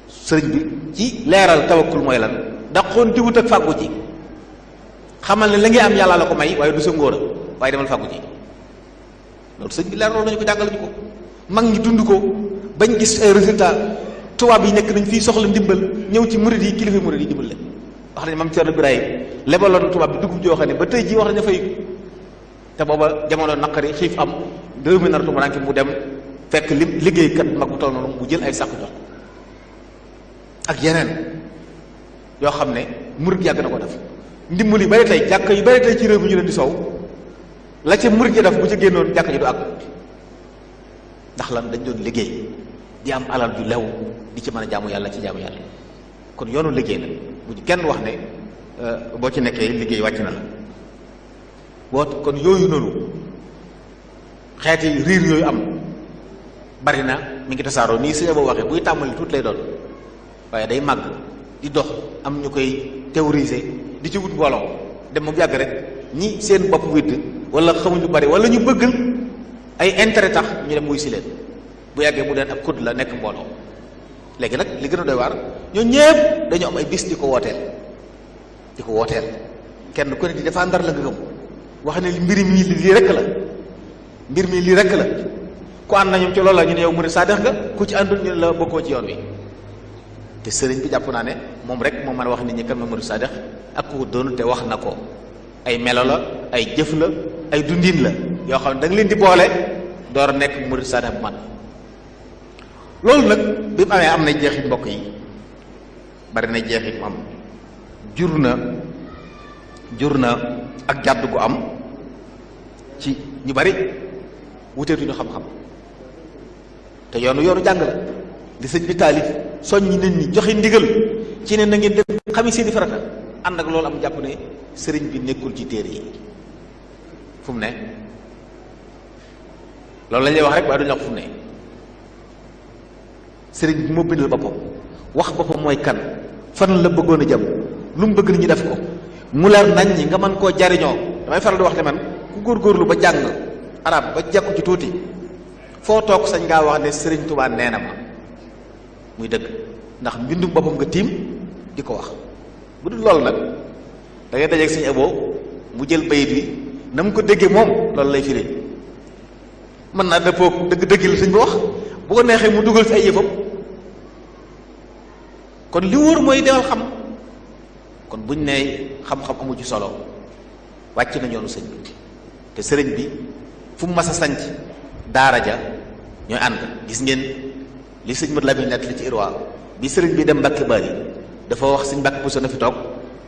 sëriñ bi ci leeral tawakkul mooy lan daqoon di wut ak fàggu ci xamal ne la ngay am yàlla la ko may waaye du sa ngóor a waaye demal fàggu ci loolu sëriñ bi leeral nañu ko jàngal ñu ko mag ñi dund ko bañ gis ay résultat tubaab yi nekk nañ fii soxla ndimbal ñëw ci murid yi kilifa murid yi dimbal leen wax nañ Maam Cerno Birahim lebaloon tubaab bi dugub joo xam ne ba tey jii wax nañu fay te booba jamono naqari xiif am 2000 nar tumuranke mu dem fekk liggéeykat mag bu toll noonu mu jël ay sàkk jox ak yeneen yoo xam ne murid yàgg na ko def ndimbal yu bari tey jàkk yu bari tey ci réew mi ñu leen di soow la ca murid ya def bu ca génnoon jàkk ji du àgg ndax lan dañ doon liggéey di am alal ju lew di ci mën a jaamu yàlla ci jaamu yàlla kon yoonu liggéey la bu kenn wax ne boo ci nekkee liggéey wàcc na la boo kon yooyu noonu xeeti riir yooyu am bari na mi ngi tasaaroo nii sëñ boo waxee buy tàmbali tuut lay doon waaye day màgg di dox am ñu koy théoriser di ci wut mbooloo dem moom yàgg rek ñi seen bopp witt wala xamuñ lu bari wala ñu bëggal ay intérêt tax ñu dem wuy si leen bu yàggee mu deen ab kudd la nekk mbooloo léegi nag li gën a doy waar ñoo ñëpp dañu am ay bis di ko wooteel kenn ku ne di dafa ndar la nga gëm wax ne mbir mi lii rekk la mbir mi lii rekk la ku ànd nañu ci loolu la ñu ne yow murid saadix nga ku ci àndul ñu ne la bokkoo ci yoon wi te sëriñ bi jàpp naa ne moom rek moo mën a wax nit ñi kan ma murid saadix ak ku doonu te wax na ko ay melo la ay jëf la ay dundin la yoo xam ne da nga leen di boole door a nekk murid saadix bu man loolu nag bi mu amee am na jeexit mbokk yi bari na jeexit mu am jur na ak jàdd gu am ci ñu bari wuteetuñu xam-xam te yoonu jàng la di sëñ bi taalif soññi nit ñi joxe ndigal ci ne na ngeen dem xami seeni farata ànd ak loolu am jàpp ne sëriñ bi nekkul ci téere yi fu mu ne loolu lañ lay wax rek waaye duñu wax fu mu ne sëriñ bi moo bindal boppam wax boppam mooy kan fan la bëggoon a jëm lu mu bëgg ni ñu def ko mu leer nañ ñi nga mën koo jariñoo damay faral di wax ne man ku góorgóorlu ba jàng arab ba jekku ci tuuti foo toog sañ ngaa wax ne sëriñ Tuubaa nee na ma muy dëgg ndax mbindum boppam nga tiim di ko wax bu dul loolu nag da ngay dajeeg sëñ Abo mu jël bayit bi na mu ko déggee moom loolu lay firi mën naa dëppoo dëgg la sëñ bi wax bu ko neexee mu dugal ci ay yëfam kon li wóor mooy demal xam kon buñ ne xam-xam amu ci solo wàcc na yoonu sëñ bi te sëriñ bi fu mu mas a sanc daara ja ñooy ànd. gis ngeen li sëñ Mat Lamin nett li ci Irwa bi sëriñ bi dem Mbàkke Bari dafa wax sëñ Mbàkke Buso na fi toog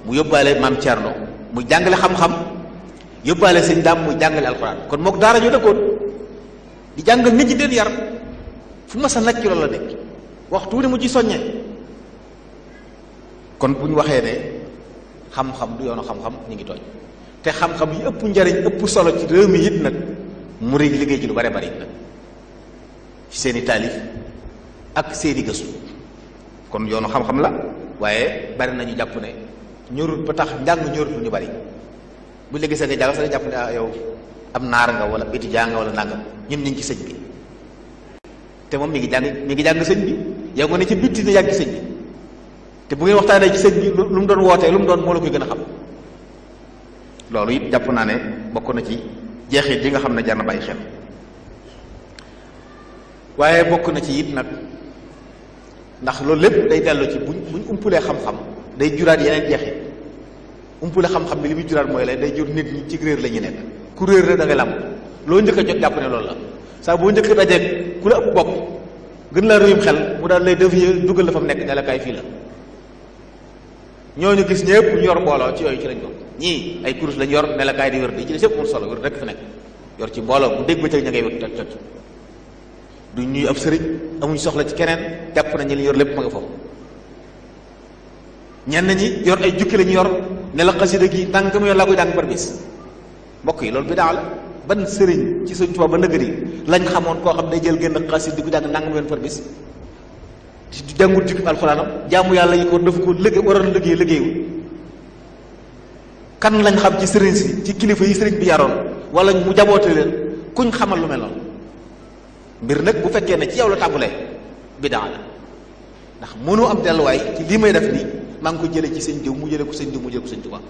mu yóbbaale maam Thierno muy jàngale xam-xam yóbbaale sëñ Daam muy jàngale alxuraan kon mook daara ñu dëkkoon di jàngal nit ñi den yar fu ma sa nag ci loolu la nekk waxtu ne mu ci soññee. kon bu ñu waxee ne xam-xam du yoonu xam-xam ñu ngi tooñ te xam-xam yi ëpp njariñ ëpp solo ci réew mi it nag mu rëy liggéey ci lu bare bari nag ci seeni taalif ak seeni gëstu kon yoonu xam-xam la waaye bari nañu jàpp ne ñorut ba tax njàng ñorut lu ñu bari bu léegi sa nga jàng sax jàpp ne yow am naar nga wala étudiant nga wala nangam ñun ñu ngi ci sëñ bi te moom mi ngi jàng sëñ bi yow nga ne ci bitti ne yàgg ci sëñ bi te bu ngeen waxtaanee ci sëñ bi lu mu doon wootee lu mu doon moo la koy gën a xam loolu it jàpp naa ne bokk na ci jeexit yi nga xam ne jar na bàyyi xel waaye bokk na ci it nag ndax loolu lépp day dellu ci buñ umpulee xam-xam day juraat yeneen jeexit umpule xam-xam bi li muy juraat mooy la day jur nit ñi ci réer la ñu nekk ku réer rek da ngay làmb loo njëkk a jot jàpp ne loolu la saa boo njëkk dajeeg ku la ëpp bopp gën laa réyum xel mu daal lay dévier dugal la fa mu nekk ne la kaay fii la ñooñu gis ñëpp ñu yor mbooloo ci yooyu ci lañ bokk ñii ay kurus lañ yor ne la kaay di wér di ci des yëpp mun solo wér rek fa nekk yor ci mbooloo bu dégg ba ca ña ngay wér tot du ñuy ab sëriñ amuñ soxla ci keneen jàpp nañ li yor lépp ma nga foofu ñenn ñi yor ay jukki lañu yor ne la xasida gi tànk mu yor laa koy jàng par bis mbokk yi loolu bi daa la ban sëriñ ci Sëriñ Tuubaa ba nëgëri lañ xamoon koo xam day jël génn xasida di ko jàng nangam yoon par bis di jàngut jukki alxuraanam jaamu yàlla yi ko daf ko liggéey waroon liggéeyul kan lañ xam ci sëriñ si ci kilifa yi sëriñ bi yaroon wala mu jaboote leen kuñ xamal lu mel noonu mbir nag bu fekkee ne ci yow la tàmbulee bidaa la ndax mënoo am delluwaay ci lii may def nii maa ngi ko jëlee ci sëñ diw mu jëlee ko sëñ diw mu jëlee ko sëñ Tuubaa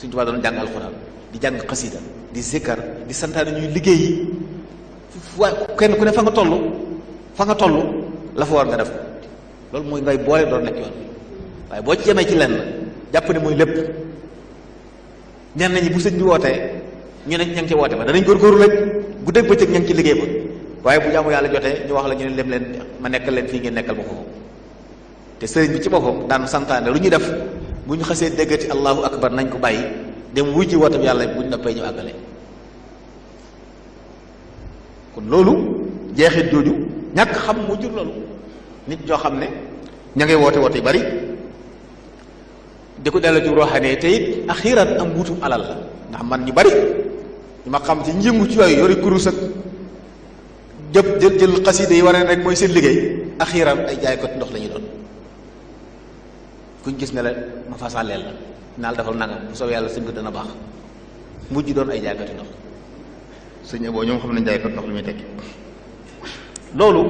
sëñ Tuubaa doon jàng alxuraan di jàng xasida di zikkar di santaane ñuy liggéey yi waaye kenn ku ne fa nga toll la fa war nga def loolu mooy ngay boole doon nekk yoon waaye boo ci yemee ci lenn jàpp ne mooy lépp ñenn ñi bu sëñ bi wootee ñu ne ña ngi ci woote ba danañ góorgóorlu rek guddeeg bëccëg ña ngi ci liggéey ba waaye bu jaamu yàlla jotee ñu wax la ñu ne lem leen ma nekkal leen fii ngeen nekkal ma ko te sëriñ bi ci boppam daan santaane lu ñuy def bu ñu xasee déggati allahu akbar nañ ko bàyyi dem wuy ji woote bi yàlla bu ñu noppee ñu àggale kon loolu jeexit jooju ñàkk xam mu jur loolu nit ñoo xam ne ña ngay woote yu bari di ko delloo ci roxane te it axiran am wutum alal la ndax man ñu bari ñu ma xam ci njëngu ci yooyu yori kurus ak jël xaside yi war rek mooy seen liggéey axiran ay jaaykat ndox la ñu doon kuñ gis ne la ma fasaleel la naal defal nangam bu soobee yàlla sëñ ko dana baax mujj doon ay jaaykati ndox sëñ boo ñoom xam nañ jaaykat ndox lu muy tekki loolu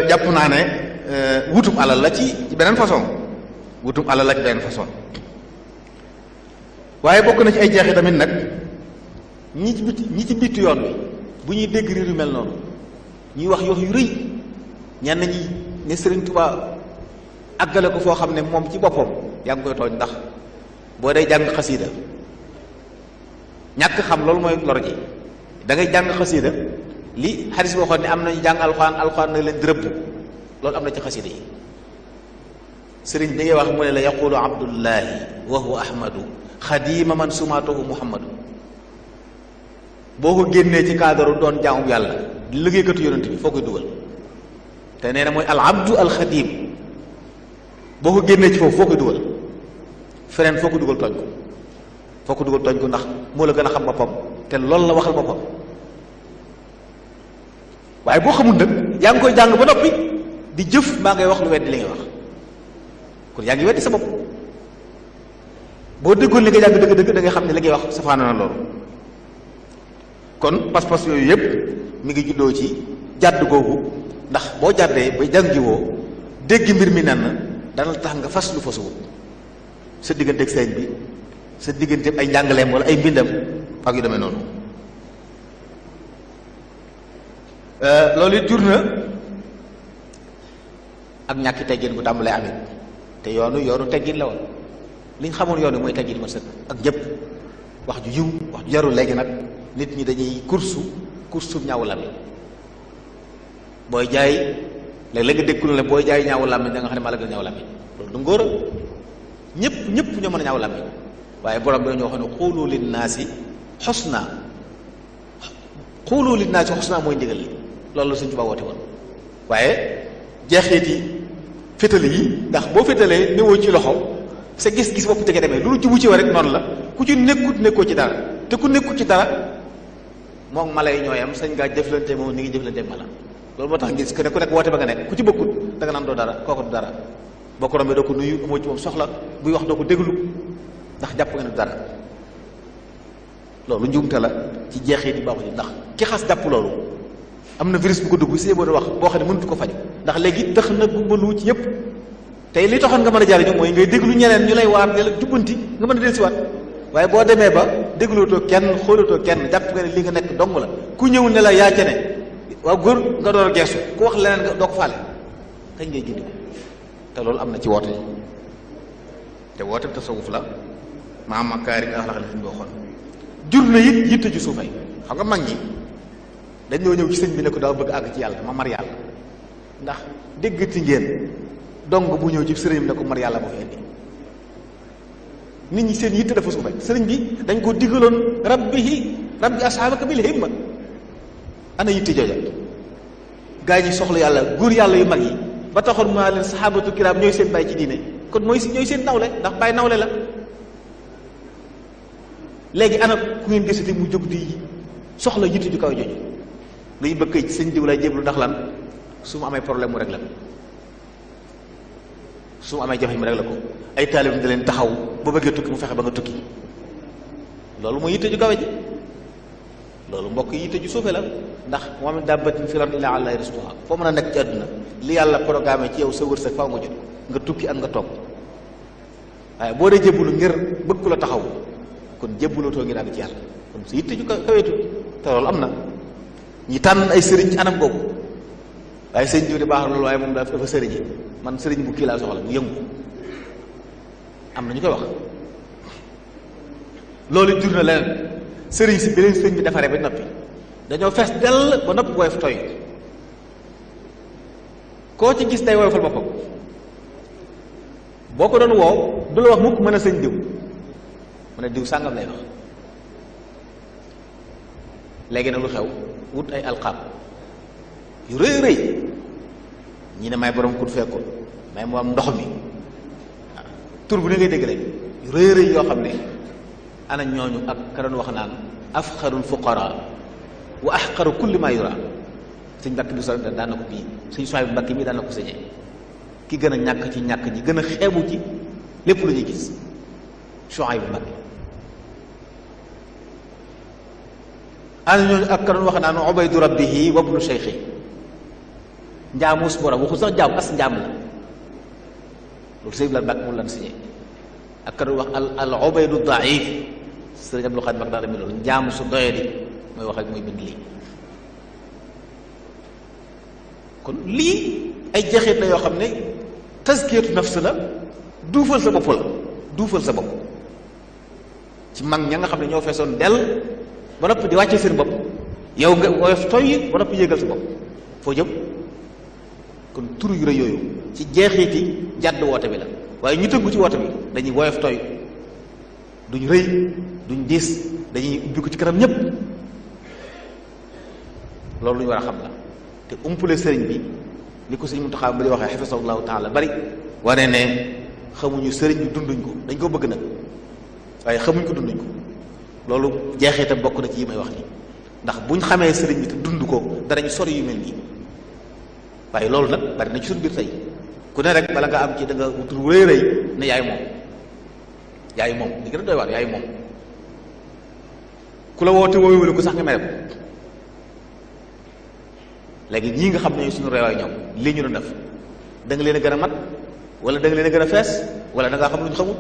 jàpp naa ne wutum alal la ci beneen façon wutum alal la ci beneen façon waaye bokk na ci ay jeexi tamit nag ñi ci bitti yoon wi bu ñuy dégg riir yu mel noonu ñuy wax yox yu rëy ñenn ñi ne Sëriñ Tuubaa àggale ko foo xam ne moom ci boppam yaa ngi koy tooñ ndax boo day jàng xasiida ñàkk xam loolu mooy lor ji da ngay jàng xasiida li xadis boo xoon ne am nañu jàng alxuraan na leen di rëbb loolu am na ci xasiida yi sëriñ da ngay wax mu ne la yaqulu abdullahi wa huwa ahmadu xadima man sumaatuhu muhammadu boo ko génnee ci cadre doon jaamu yàlla di liggéeykatu yonent bi foo koy dugal te nee na mooy al abdu al xadim boo ko génnee ci foofu foo koy dugal feneen foo ko dugal tooñ ko foo ko dugal tooñ ko ndax moo la gën a xam boppam te loolu la waxal boppam waaye boo xamul nag yaa ngi koy jàng ba noppi di jëf maa ngay wax lu weddi li ngay wax kon yaa ngi weddi sa bopp boo déggoon li nga jàng dëgg-dëgg da ngay xam ne li ngay wax safaana na loolu kon pas-pas yooyu yëpp mi ngi juddoo ci jàdd googu ndax boo jàddee ba jàngiwoo dégg mbir mi nen dana tax nga fas lu fasuwut sa digganteeg sëñ bi sa digganteeg ay njàngaleem wala ay mbindam ak yu demee noonu loolu it jur na ak ñàkki teggin bu tàmbalee amit te yoonu teggin la woon li ñu xamoon yoonu mooy teggin ma sëkk ak jëpp wax ju yiw wax ju jarul léegi nag nit ñi dañuy kursu ñaaw la mi booy jaay léeg-léeg nga déggul ne booy jaay ñaawu làmmiñ da nga xam ne maa la gën a ñaaw làmmiñ loolu du ngóor a ñëpp ñoo mën a ñaaw làmmiñ waaye borom bi dañoo xam ne xuulu linnaasi xusna xuulu linnaasi xusna mooy ndigal li loolu la Sëñ Tuubaa woote woon waaye jeexeeti fétale yi ndax boo fétalee néewoo ci loxo sa gis-gis bopp tege demee loolu jubu ci wa rek noonu la ku ci nekkoo ci dara te ku nekkut ci dara moom mala yi ñooyam sañ ngaa jëflante moom ni ngi jëflante mala loolu moo tax ngis ku nekk woote ba nga nekk ku ci bokkut da nga naan doo dara kooku du dara boo ko rombee doo ko nuyu amoo ci moom soxla buy wax doo ko déglu ndax jàpp nga ne du dara loolu njuumte la ci jeexee di baaxul ndax ki xas jàpp loolu am na virus bu ko dugg si boo wax boo xam ne mënatu ko faj ndax léegi tax na gumbalu ci yëpp tey li taxoon nga mën a jariñu mooy ngay déglu ñeneen ñu lay waar ne la jubbanti nga mën a dellusiwaat waaye boo demee ba déglootoo kenn xoolatoo kenn jàpp nga ne li nga nekk dong la ku ñëw ne la yaa ca ne waaw góor nga door a geesu ku wax leneen nga doo ko faale kañ ngay gindi te loolu am na ci woote te woote tasawuf la maam makaari nga axlaq la fi ñu waxoon jur na it yitte ju suufay xam nga mag ñi dañoo ñëw ci sëñ bi ne ko daa bëgg àgg ci yàlla ma mar yàlla ndax déggati ngeen dong bu ñëw ci sëriñ bi ne ko mar yàlla moo fi indi nit ñi seen yitte dafa suufay sëriñ bi dañ ko digaloon rabbi ashaabaka bil himma ana yitte jooja gaa ñi soxla yàlla góor yàlla yu mag yi ba taxoon maa leen saxaabatu kiraam ñooy seen bàyyi ci diine kon ñooy seen nawle ndax bàyyi nawle la léegi ana ku ngeen gisati mu jóg di soxla yitte ju kaw jooju luy bëgg ci sëñ diw lay jéblu ndax lan su mu amee problème mu rek la su mu amee jafe mu rek la ko ay taalib da leen taxaw ba bëggee tukki mu fexe ba nga tukki loolu mooy yitte ju kawe ji loolu mbokk yi yitte ju suufe la ndax wa min dabbatin fil ardi illaa alaa llaahi rizquhaa foo mën a nekk ci àdduna li yàlla programme ci yow sa wërsëg faaw nga jot nga tukki ak nga toog waaye boo dee jébbalu ngir bëgg ku la taxaw kon jébbalootoo ngir àgg ci yàlla kon sa yitte ju kaweetu te loolu am na ñi tànn ay sëriñ ci anam boobu waaye sëriñ jiw di baax loolu waaye moom dafa sëriñi man sëriñ bu kii laa soxla bu yëngu am na ñu koy wax loolu jur na leneen sëriñ si beneen sëriñ bi defaree ba noppi dañoo fees dell ba noppi woyof toy koo ci gis day woyofal boppam boo ko doon woow du la wax mukk mën a sëñ diw mën a diw sàngam lay wax léegi nag lu xew wut ay alqaab yu rëy rëy ñi ne may borom kut fekkoon may mu am ndox mi waaw tur bu ne ngay dégg rek yu rëy rëy yoo xam ne ana ñooñu ak ka doon wax naan afxarul fuqara wa ahqaru kulli ma yura sëñ Mbàkke bi so daan na ko bii suñu soxay bu Mbàkke mii daan na ko sëñee ki gën a ñàkk ci ñàkk ñi gën a xeebu ci lépp lu ñuy gis soxay bu Mbàkke ana ñooñu ak ka doon wax naan ubaydu rabbihi wa ibnu cheikhi njaamuus borom waxul sax jaam as njaam la loolu sëñ Mbàkke moom lan sëñee ak ka doon wax al ubaydu daif sëriñ Abdul Xaadir Mbàkke daal mi loolu njaamu su doyee di mooy wax ak mooy bind lii kon lii ay jeexit la yoo xam ne tazkiyatu nafs la duufal sa bopp la duufal sa bopp ci mag ña nga xam ne ñoo feesoon dell ba noppi di wàccee seen bopp yow nga woyof toy ba noppi yéegal sa bopp foo jëm kon turu yu rëy yooyu ci jeexiti jàdd woote bi la waaye ñu tëggu ci woote bi dañuy woyof toy duñ rëy duñ diis dañuy ubbi ko ci kanam ñépp loolu lu ñu war a xam la te umpule sëriñ bi ni ko sëriñ Muntaxa ba di waxee xafisahullahu taala bari wane ne xamuñu sëriñ bi dunduñ ko dañ ko bëgg nag waaye xamuñ ko dunduñ ko loolu jeexitam bokk na ci yi may wax nii ndax buñ xamee sëriñ bi te dund ko danañ sori yu mel nii waaye loolu nag bari na ci suñu biir tey ku ne rek bala nga am ci da nga wutul rëy rëy ne yaay moom li gën a doy waar yaay moom ku la woote wooyu ko sax nga mere ko léegi ñii nga xam ne suñu réewaay ñoom lii ñu doon def da nga leen a gën a mat wala da nga leen a gën a fees wala da ngaa xam lu ñu xamul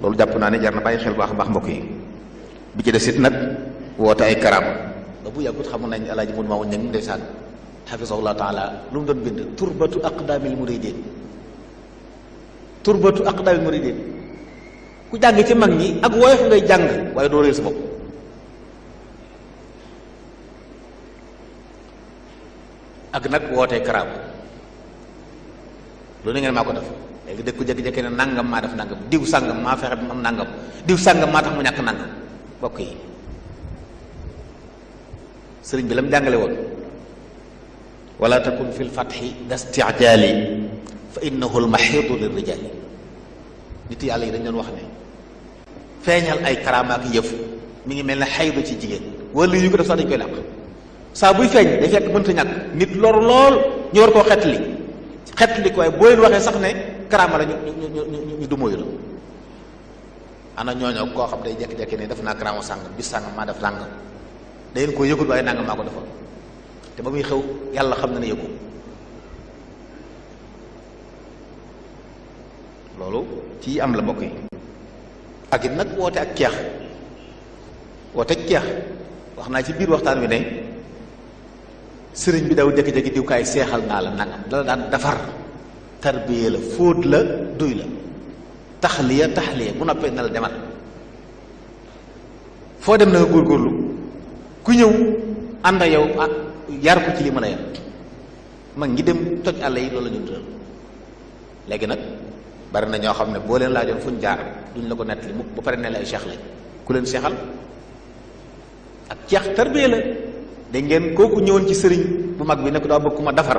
loolu jàpp naa ne jar na bàyyi xel baax a baax mbokk yi bi ci des it nag woote ay karaama ba bu yàggut xamoon nañ alaaji mun maa wuñ nag ndeysaan xafisahullah taala lu mu doon bind turbatu aqdaamil muridin turbatu aqdaamil muridin ku jàng ci mag ñi ak woyof ngay jàng waaye doo réer sa bopp ak nag wootee karaama loolu ngeen maa ko def léegi dëkk ku jékki-jékki ne nangam maa def nangam diw sàngam maa fexe mu am nangam diw sàngam maa tax mu ñàkk nangam mbokk yi sëriñ bi la mu jàngale woon wala takun fi lfatxi dastijaali fa innahu lmaxiidu lirrijaali nit yàlla yi dañ doon wax ne feeñal ay karaama ak yëf mi ngi mel ne xaydu ci jigéen wala yu ko def sax dañ koy làq saa buy feeñ day fekk mënta ñàkk nit loru lool ñu war koo xetli ko waaye boo leen waxee sax ne karaama la ñu du moyu la ana ñooñoo koo xam day jekki-jekki ne def naa karaama sàngam bis sàngam maa def sàngam da ngeen ko yëgul waaye nangam maa ko defoon te ba muy xew yàlla xam na ne yëgu loolu ci am la mbokk yi ak it nag woote ak keex wax naa ci biir waxtaan wi ne sëriñ bi daw jékki-jékki diwkaay seexal naa la nangam dala daan defar tarbiye la fóot la duy la taxliya bu noppee na la demal foo dem na nga góorgóorlu ku ñëw ànd yow yar ko ci li mën a yar mag ngi dem toj àll yi loolu la ñu dural léegi nag bari na ñoo xam ne boo leen laajoon fuñ jaar duñ la ko nettali mukk ba pare ne la ay cheikh lañ ku leen seexal ak ceex tarbiya la da ngeen kooku ñëwoon ci sëriñ bu mag bi ne ko daa bëgg ku ma defar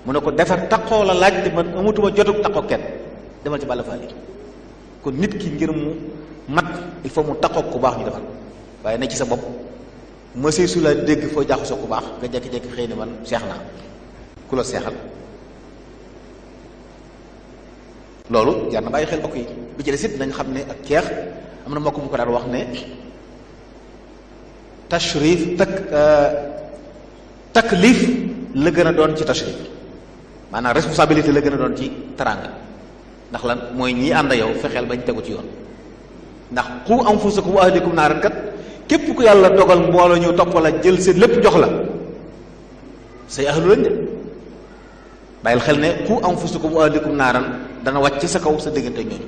mu ne ko defar taqoo la laaj te man amatuma jotug taqoo kenn demal ci Balla Fally kon nit ki ngir mu mat il faut mu taqoo ku baax ñu defar waaye ne ci sa bopp mësee su la dégg foo jaxasoo ku baax nga jékki-jékki xëy na man seex naa ku la seexal loolu jar na bàyyi xel mbokk yi bi ci des it nañ xam ne ak ceex am na mbokk mu ko daan wax ne tashrif taklif la gën a doon ci tashrif maanaam responsabilité la gën a doon ci teraanga ndax lan mooy ñii ànd yow fexeel bañ tegu ci yoon ndax qu anfusakum wa ahlikum naaran kat képp ku yàlla dogal mbooloo ñëw topp la jël seen lépp jox la say ahlu lañ de bàyyil xel ne qu anfusakum wa ahlikum naaran dana wàcc ci sa kaw sa diggante ñooñu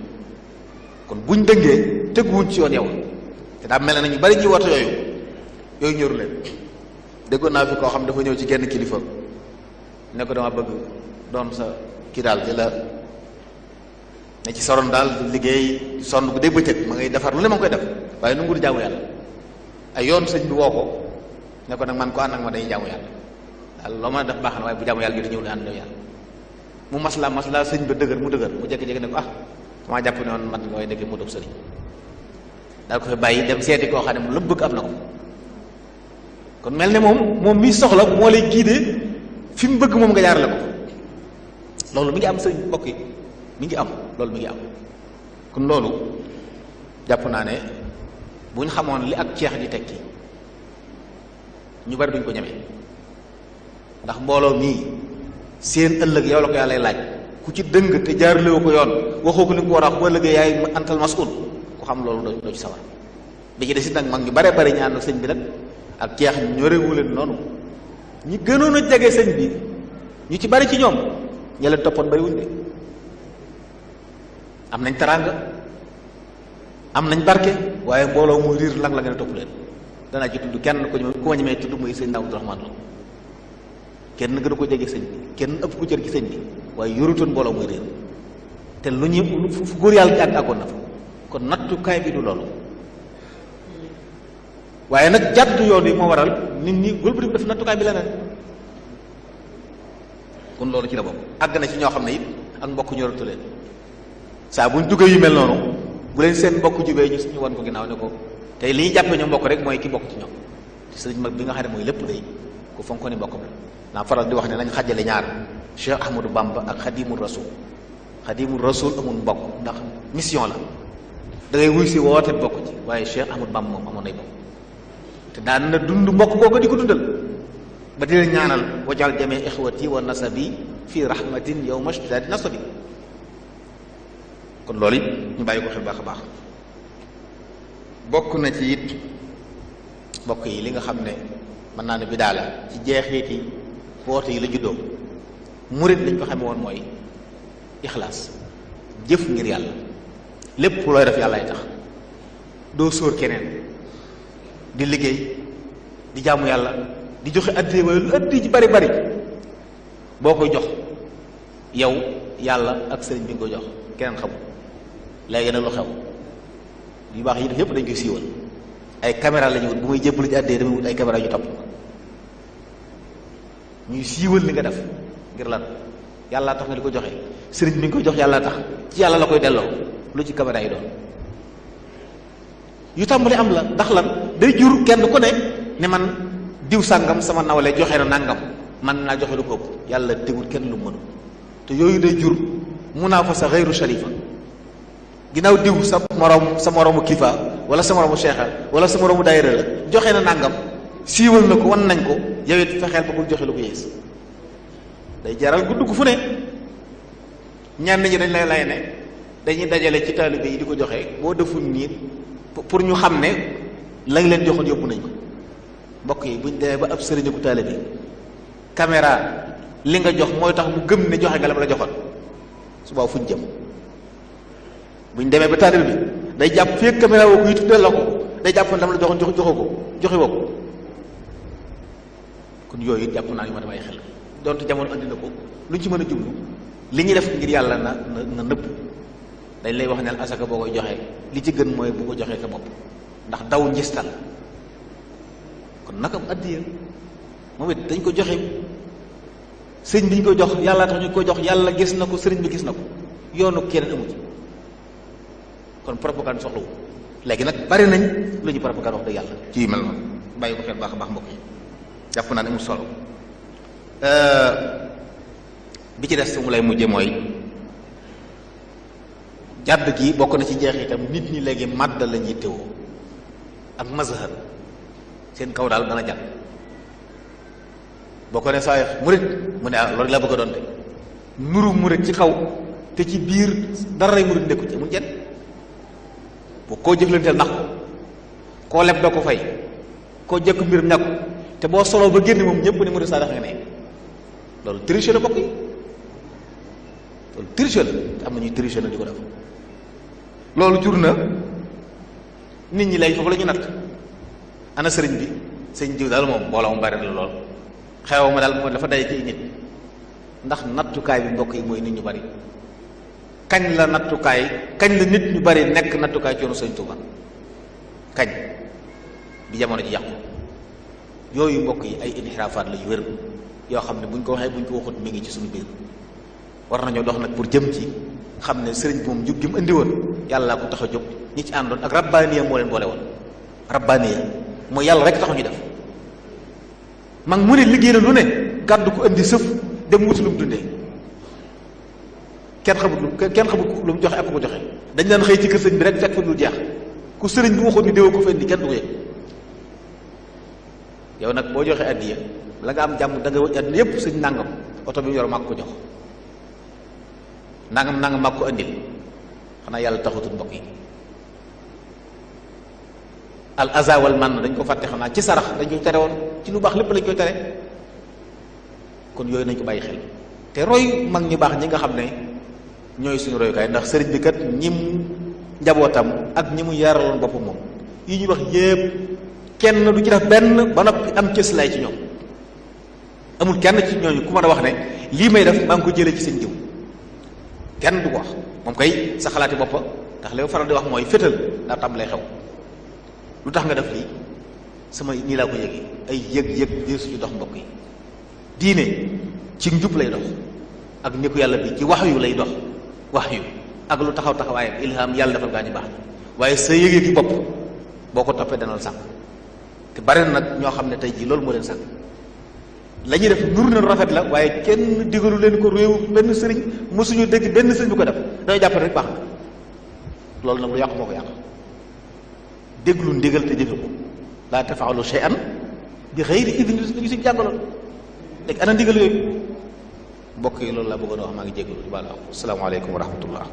kon buñ dëngee teguwuñ ci yoon yow te daa mel ne ñu bari ñuy woote yooyu ñoru leen déggoon naa fi koo xam dafa ñëw ci genn kilifa ne ko dama bëgg doon sa kii daal di la ne ci soron daal di liggéey sonn bu dégg bëccëg ma ngay defar lu ne ma ngi koy def waaye nu ngur jaamu yàlla ay yoon sëñ bi woo ko ne ko nag man ko ànd ak ma dañuy jaamu yàlla daal loo mën a def baax na waaye bu jaamu yàlla gi di ñëw ne ànd yàlla mu masla sëñ ba dëgër mu jékki-jékki ne ko damaa jàpp ne woon man nga way nekk mu dëb sëriñ daal ko fi bàyyi dem seeti koo xam ne mu lu bëgg am na ko kon mel ne moom mi soxla moo lay guider fi mu bëgg moom nga jaarale ko loolu mi ngi am sëriñ mbokk yi mi ngi am loolu mi ngi am kon loolu jàpp naa ne bu ñu xamoon li ak ceex di tekki ñu bari duñ ko ñemee ndax mbooloo mii seen ëllëg yow la ko yàlla laaj ku ci dëng te jaaralewu ko yoon waxoo ko li nga ko war a wax boo ëllëgee yaay antal masul ku xam loolu doo ci sawar bi ci des it nag mag ñu bare bari ñu ànd ak sëñ bi nag ak ceex ñorewu leen noonu ñi gënoon a jege sëñ bi ñu ci bari ci ñoom ña leen toppoon bari wuñ de am nañ teraanga am nañ barke waaye mbooloo muy riir lang la ngeen topp leen danaa ci tudd kenn ku ma ñemee tudd muy sëñ Abdou Rahman Lo kenn gën a ko jege sëñ bi kenn ëpp ko cër ci sëñ bi waaye yorutoon mbooloo muy riir te lu ñu fu góor yàlla jàgg àggoon na fa kon nattukaay bi du loolu waaye nag jàdd yoon yi moo waral nit ñi gëlbati def nattukaay bi leneen kon loolu ci la bokk àgg na ci ñoo xam ne it ak mbokk ñoratu leen saa buñ duggee yu mel noonu bu leen seen mbokk jubee ñu wan ko ginnaaw ne ko tey li ñuy jàppee ñoom mbokk rek mooy ki bokk ci ñoom te sëriñ mag bi nga xam ne mooy lépp day ku fonk ko ni mbokkam la naa faral di wax ne nañ xàjjale ñaar Cheikh Ahmadou Bamba ak Xadimul Rasul amul mbokk ndax mission la da ngay wuy si woote bokk ci waaye Cheikh Ahmadou Bamba moom amoon nay bokk te daan na dund mbokk kooku di ko dundal ba di leen ñaanal wajal jamee ixwati wa nasabi fii rahmatin yawma shtidaadi nasabi kon loolu it ñu bàyyi ko xel baax a baax bokk na ci it bokk yi li nga xam ne mën naa ne bidaa la ci jeexiti woote yi la juddoo murit lañ ko xame woon mooy ixlaas jëf ngir yàlla lépp looy def yàlla ay tax doo sóor keneen di liggéey di jaamu yàlla di joxe addi waaye lu addi ji bari boo koy jox yow yàlla ak sëriñ bi nga ko jox keneen xamul. léegi nag lu xew yu baax yi def yëpp dañ koy siiwal ay caméra la ñu wut bu muy jébbalu ci àddee damay wut ay caméra ñu topp ñuy siiwal li nga def ngir lan yàlla tax nga di ko joxe sëriñ bi nga ko jox yàlla tax ci yàlla la koy delloo lu ci caméra yi doon yu tàmbali am la ndax lan day jur kenn ku ne man diw sàngam sama nawle joxe na nàngam man naa joxe lu ko ëpp yàlla tegul kenn lu mënu te yooyu day jur munaafasa xayru sharifa ginnaaw diw sa moroomu kifa wala sa moroomu cheikha wala sa moroomu daayira la joxe na nàngam siiwal na ko wan nañ ko yow it fexeel ba bul joxe lu ko yées day jaral gudd gu fu ne ñenn ñi dañ lay ne dañuy dajale ci taalibe yi di ko joxe boo deful nii pour ñu xam ne lañ leen joxoon yóbbu nañ ko mbokk yi buñ demee ba ab sëriñ ku taalibe caméra li nga jox mooy tax mu gëm ne joxe nga la joxoon suba fuñ jëm buñ demee ba taalibe bi day jàpp fii caméra woo ko yitu delloo ko day jàpp ne dama la joxoon joxe woo ko kon yooyu it jàpp naa ni ma damay xel donte jamono andi na ko luñ ci mën a jublu li ñuy def ngir yàlla na nëbb dañ lay wax ne asaka boo koy joxee li ci gën mooy bu ko joxee sa bopp ndax daw njistal kon naka mu addiya moom it dañ ko joxe sëñ bi ñu ko jox yàlla tax ñu ko jox yàlla gis na ko sëriñ bi gis na ko yoonu keneen amu ci kon propagande soxlawu léegi nag bari nañ lu ñu propagande wax dëgg yàlla ci yu mel noonu bàyyi ko xel baax a baax mbokk yi jàpp naa ne mu solo bi ci des su mu lay mujje mooy jàdd gi bokk na ci jeexitam nit ñi léegi màdd la ñuy teewoo ak mazhar seen kaw daal dana jàdd boo ko ne saa murit mu ne loolu la bëgg a doon de nuru murit ci kaw te ci biir dara lay murit nekku ci mun jet bu koo jëflanteel nax ko koo leb doo ko fay koo jëkk mbirum ñàkku te boo soloo ba génn moom ñëpp ne murit saa dax nga ne loolu triche la bokk yi loolu triche la te am na ñuy triche la di ko def loolu jur na nit ñi léegi foofu la ñu natt ana sëriñ bi sëñ jiw daal moom mbooloo mu bari la lool xew ma daal moom dafa daje ci nit ndax nattukaay bi mbokk yi mooy nit ñu bari kañ la nit ñu bari nekk nattukaay ci yoonu sëñ Tuuba kañ bi jamono ji yàqu yooyu mbokk yi ay inxiraafaat la yu wér yoo xam ne buñ ko waxee buñ ko waxut mi ngi ci suñu biir war nañoo dox nag pour jëm ci xam ne sëriñ bi moom jug gi mu indi woon yàlla ko tax a jóg ñi ci àndoon ak rabbaaniya moo leen boole woon rabbaaniya mooy yàlla rek taxu ñu def mag mu ne liggéey na lu ne gàddu ko indi sëf dem wuti lu mu dundee kenn xamut lu mu joxe ak ko joxe dañ daan xëy ci kër sëñ bi rek fekk fa lu jeex ku sëriñ bi waxoon ni déwoo ko fa indi kenn du ko yëg yow nag boo joxee addiya la nga am jàmm da nga wëj àddina yépp sëñ nàngam oto bi mu yor mag ko jox nangam mag ko indil xanaa yàlla taxutul mbokk yi al aza wal man dañ ko fàtte xanaa ci sarax dañ koy tere woon ci lu baax lépp lañ koy tere kon yooyu nañ ko bàyyi xel te roy mag ñu baax ñi nga xam ne ñooy suñu royukaay ndax sëriñ bi kat ñi mu njabootam ak ñi mu yaraloon boppam moom yi ñuy wax yépp kenn du ci def benn ba noppi am cëslaay ci ñoom amul kenn ci ñooñu ku mën a wax ne lii may def maa ngi ko jëlee ci seen jiw kenn du ko wax moom kay sa xalaati boppa ndax li faral di wax mooy fétal daa tam lay xew lu tax nga def lii sama nii laa ko yëgee ay yëg biir suñu dox mbokk yi diine ci njub lay dox ak ni ko yàlla bi ci wax yu lay dox wax yu ak lu taxaw taxawaayam ilham yàlla defal gaa ñu baax waaye sa yëg-yëgi bopp boo ko toppee dana la sànq te bari na nag ñoo xam ne tey jii loolu moo leen sànq la ñuy def nur na rafet la waaye kenn digalu leen ko réew benn sëriñ mosuñu dégg benn sëriñ bu ko def dañoo jàpp rek baax na loolu nag lu yàqu moo ko yàq déglu ndigal te jëfe ko laa tafaalu shay'an bi xëyri idni ñu si jàngaloon léegi ana ndigal yooyu mbokk yi loolu laa bëggoon a wax maa ngi jégalu di baal wax asalaamaaleykum wa rahmatullah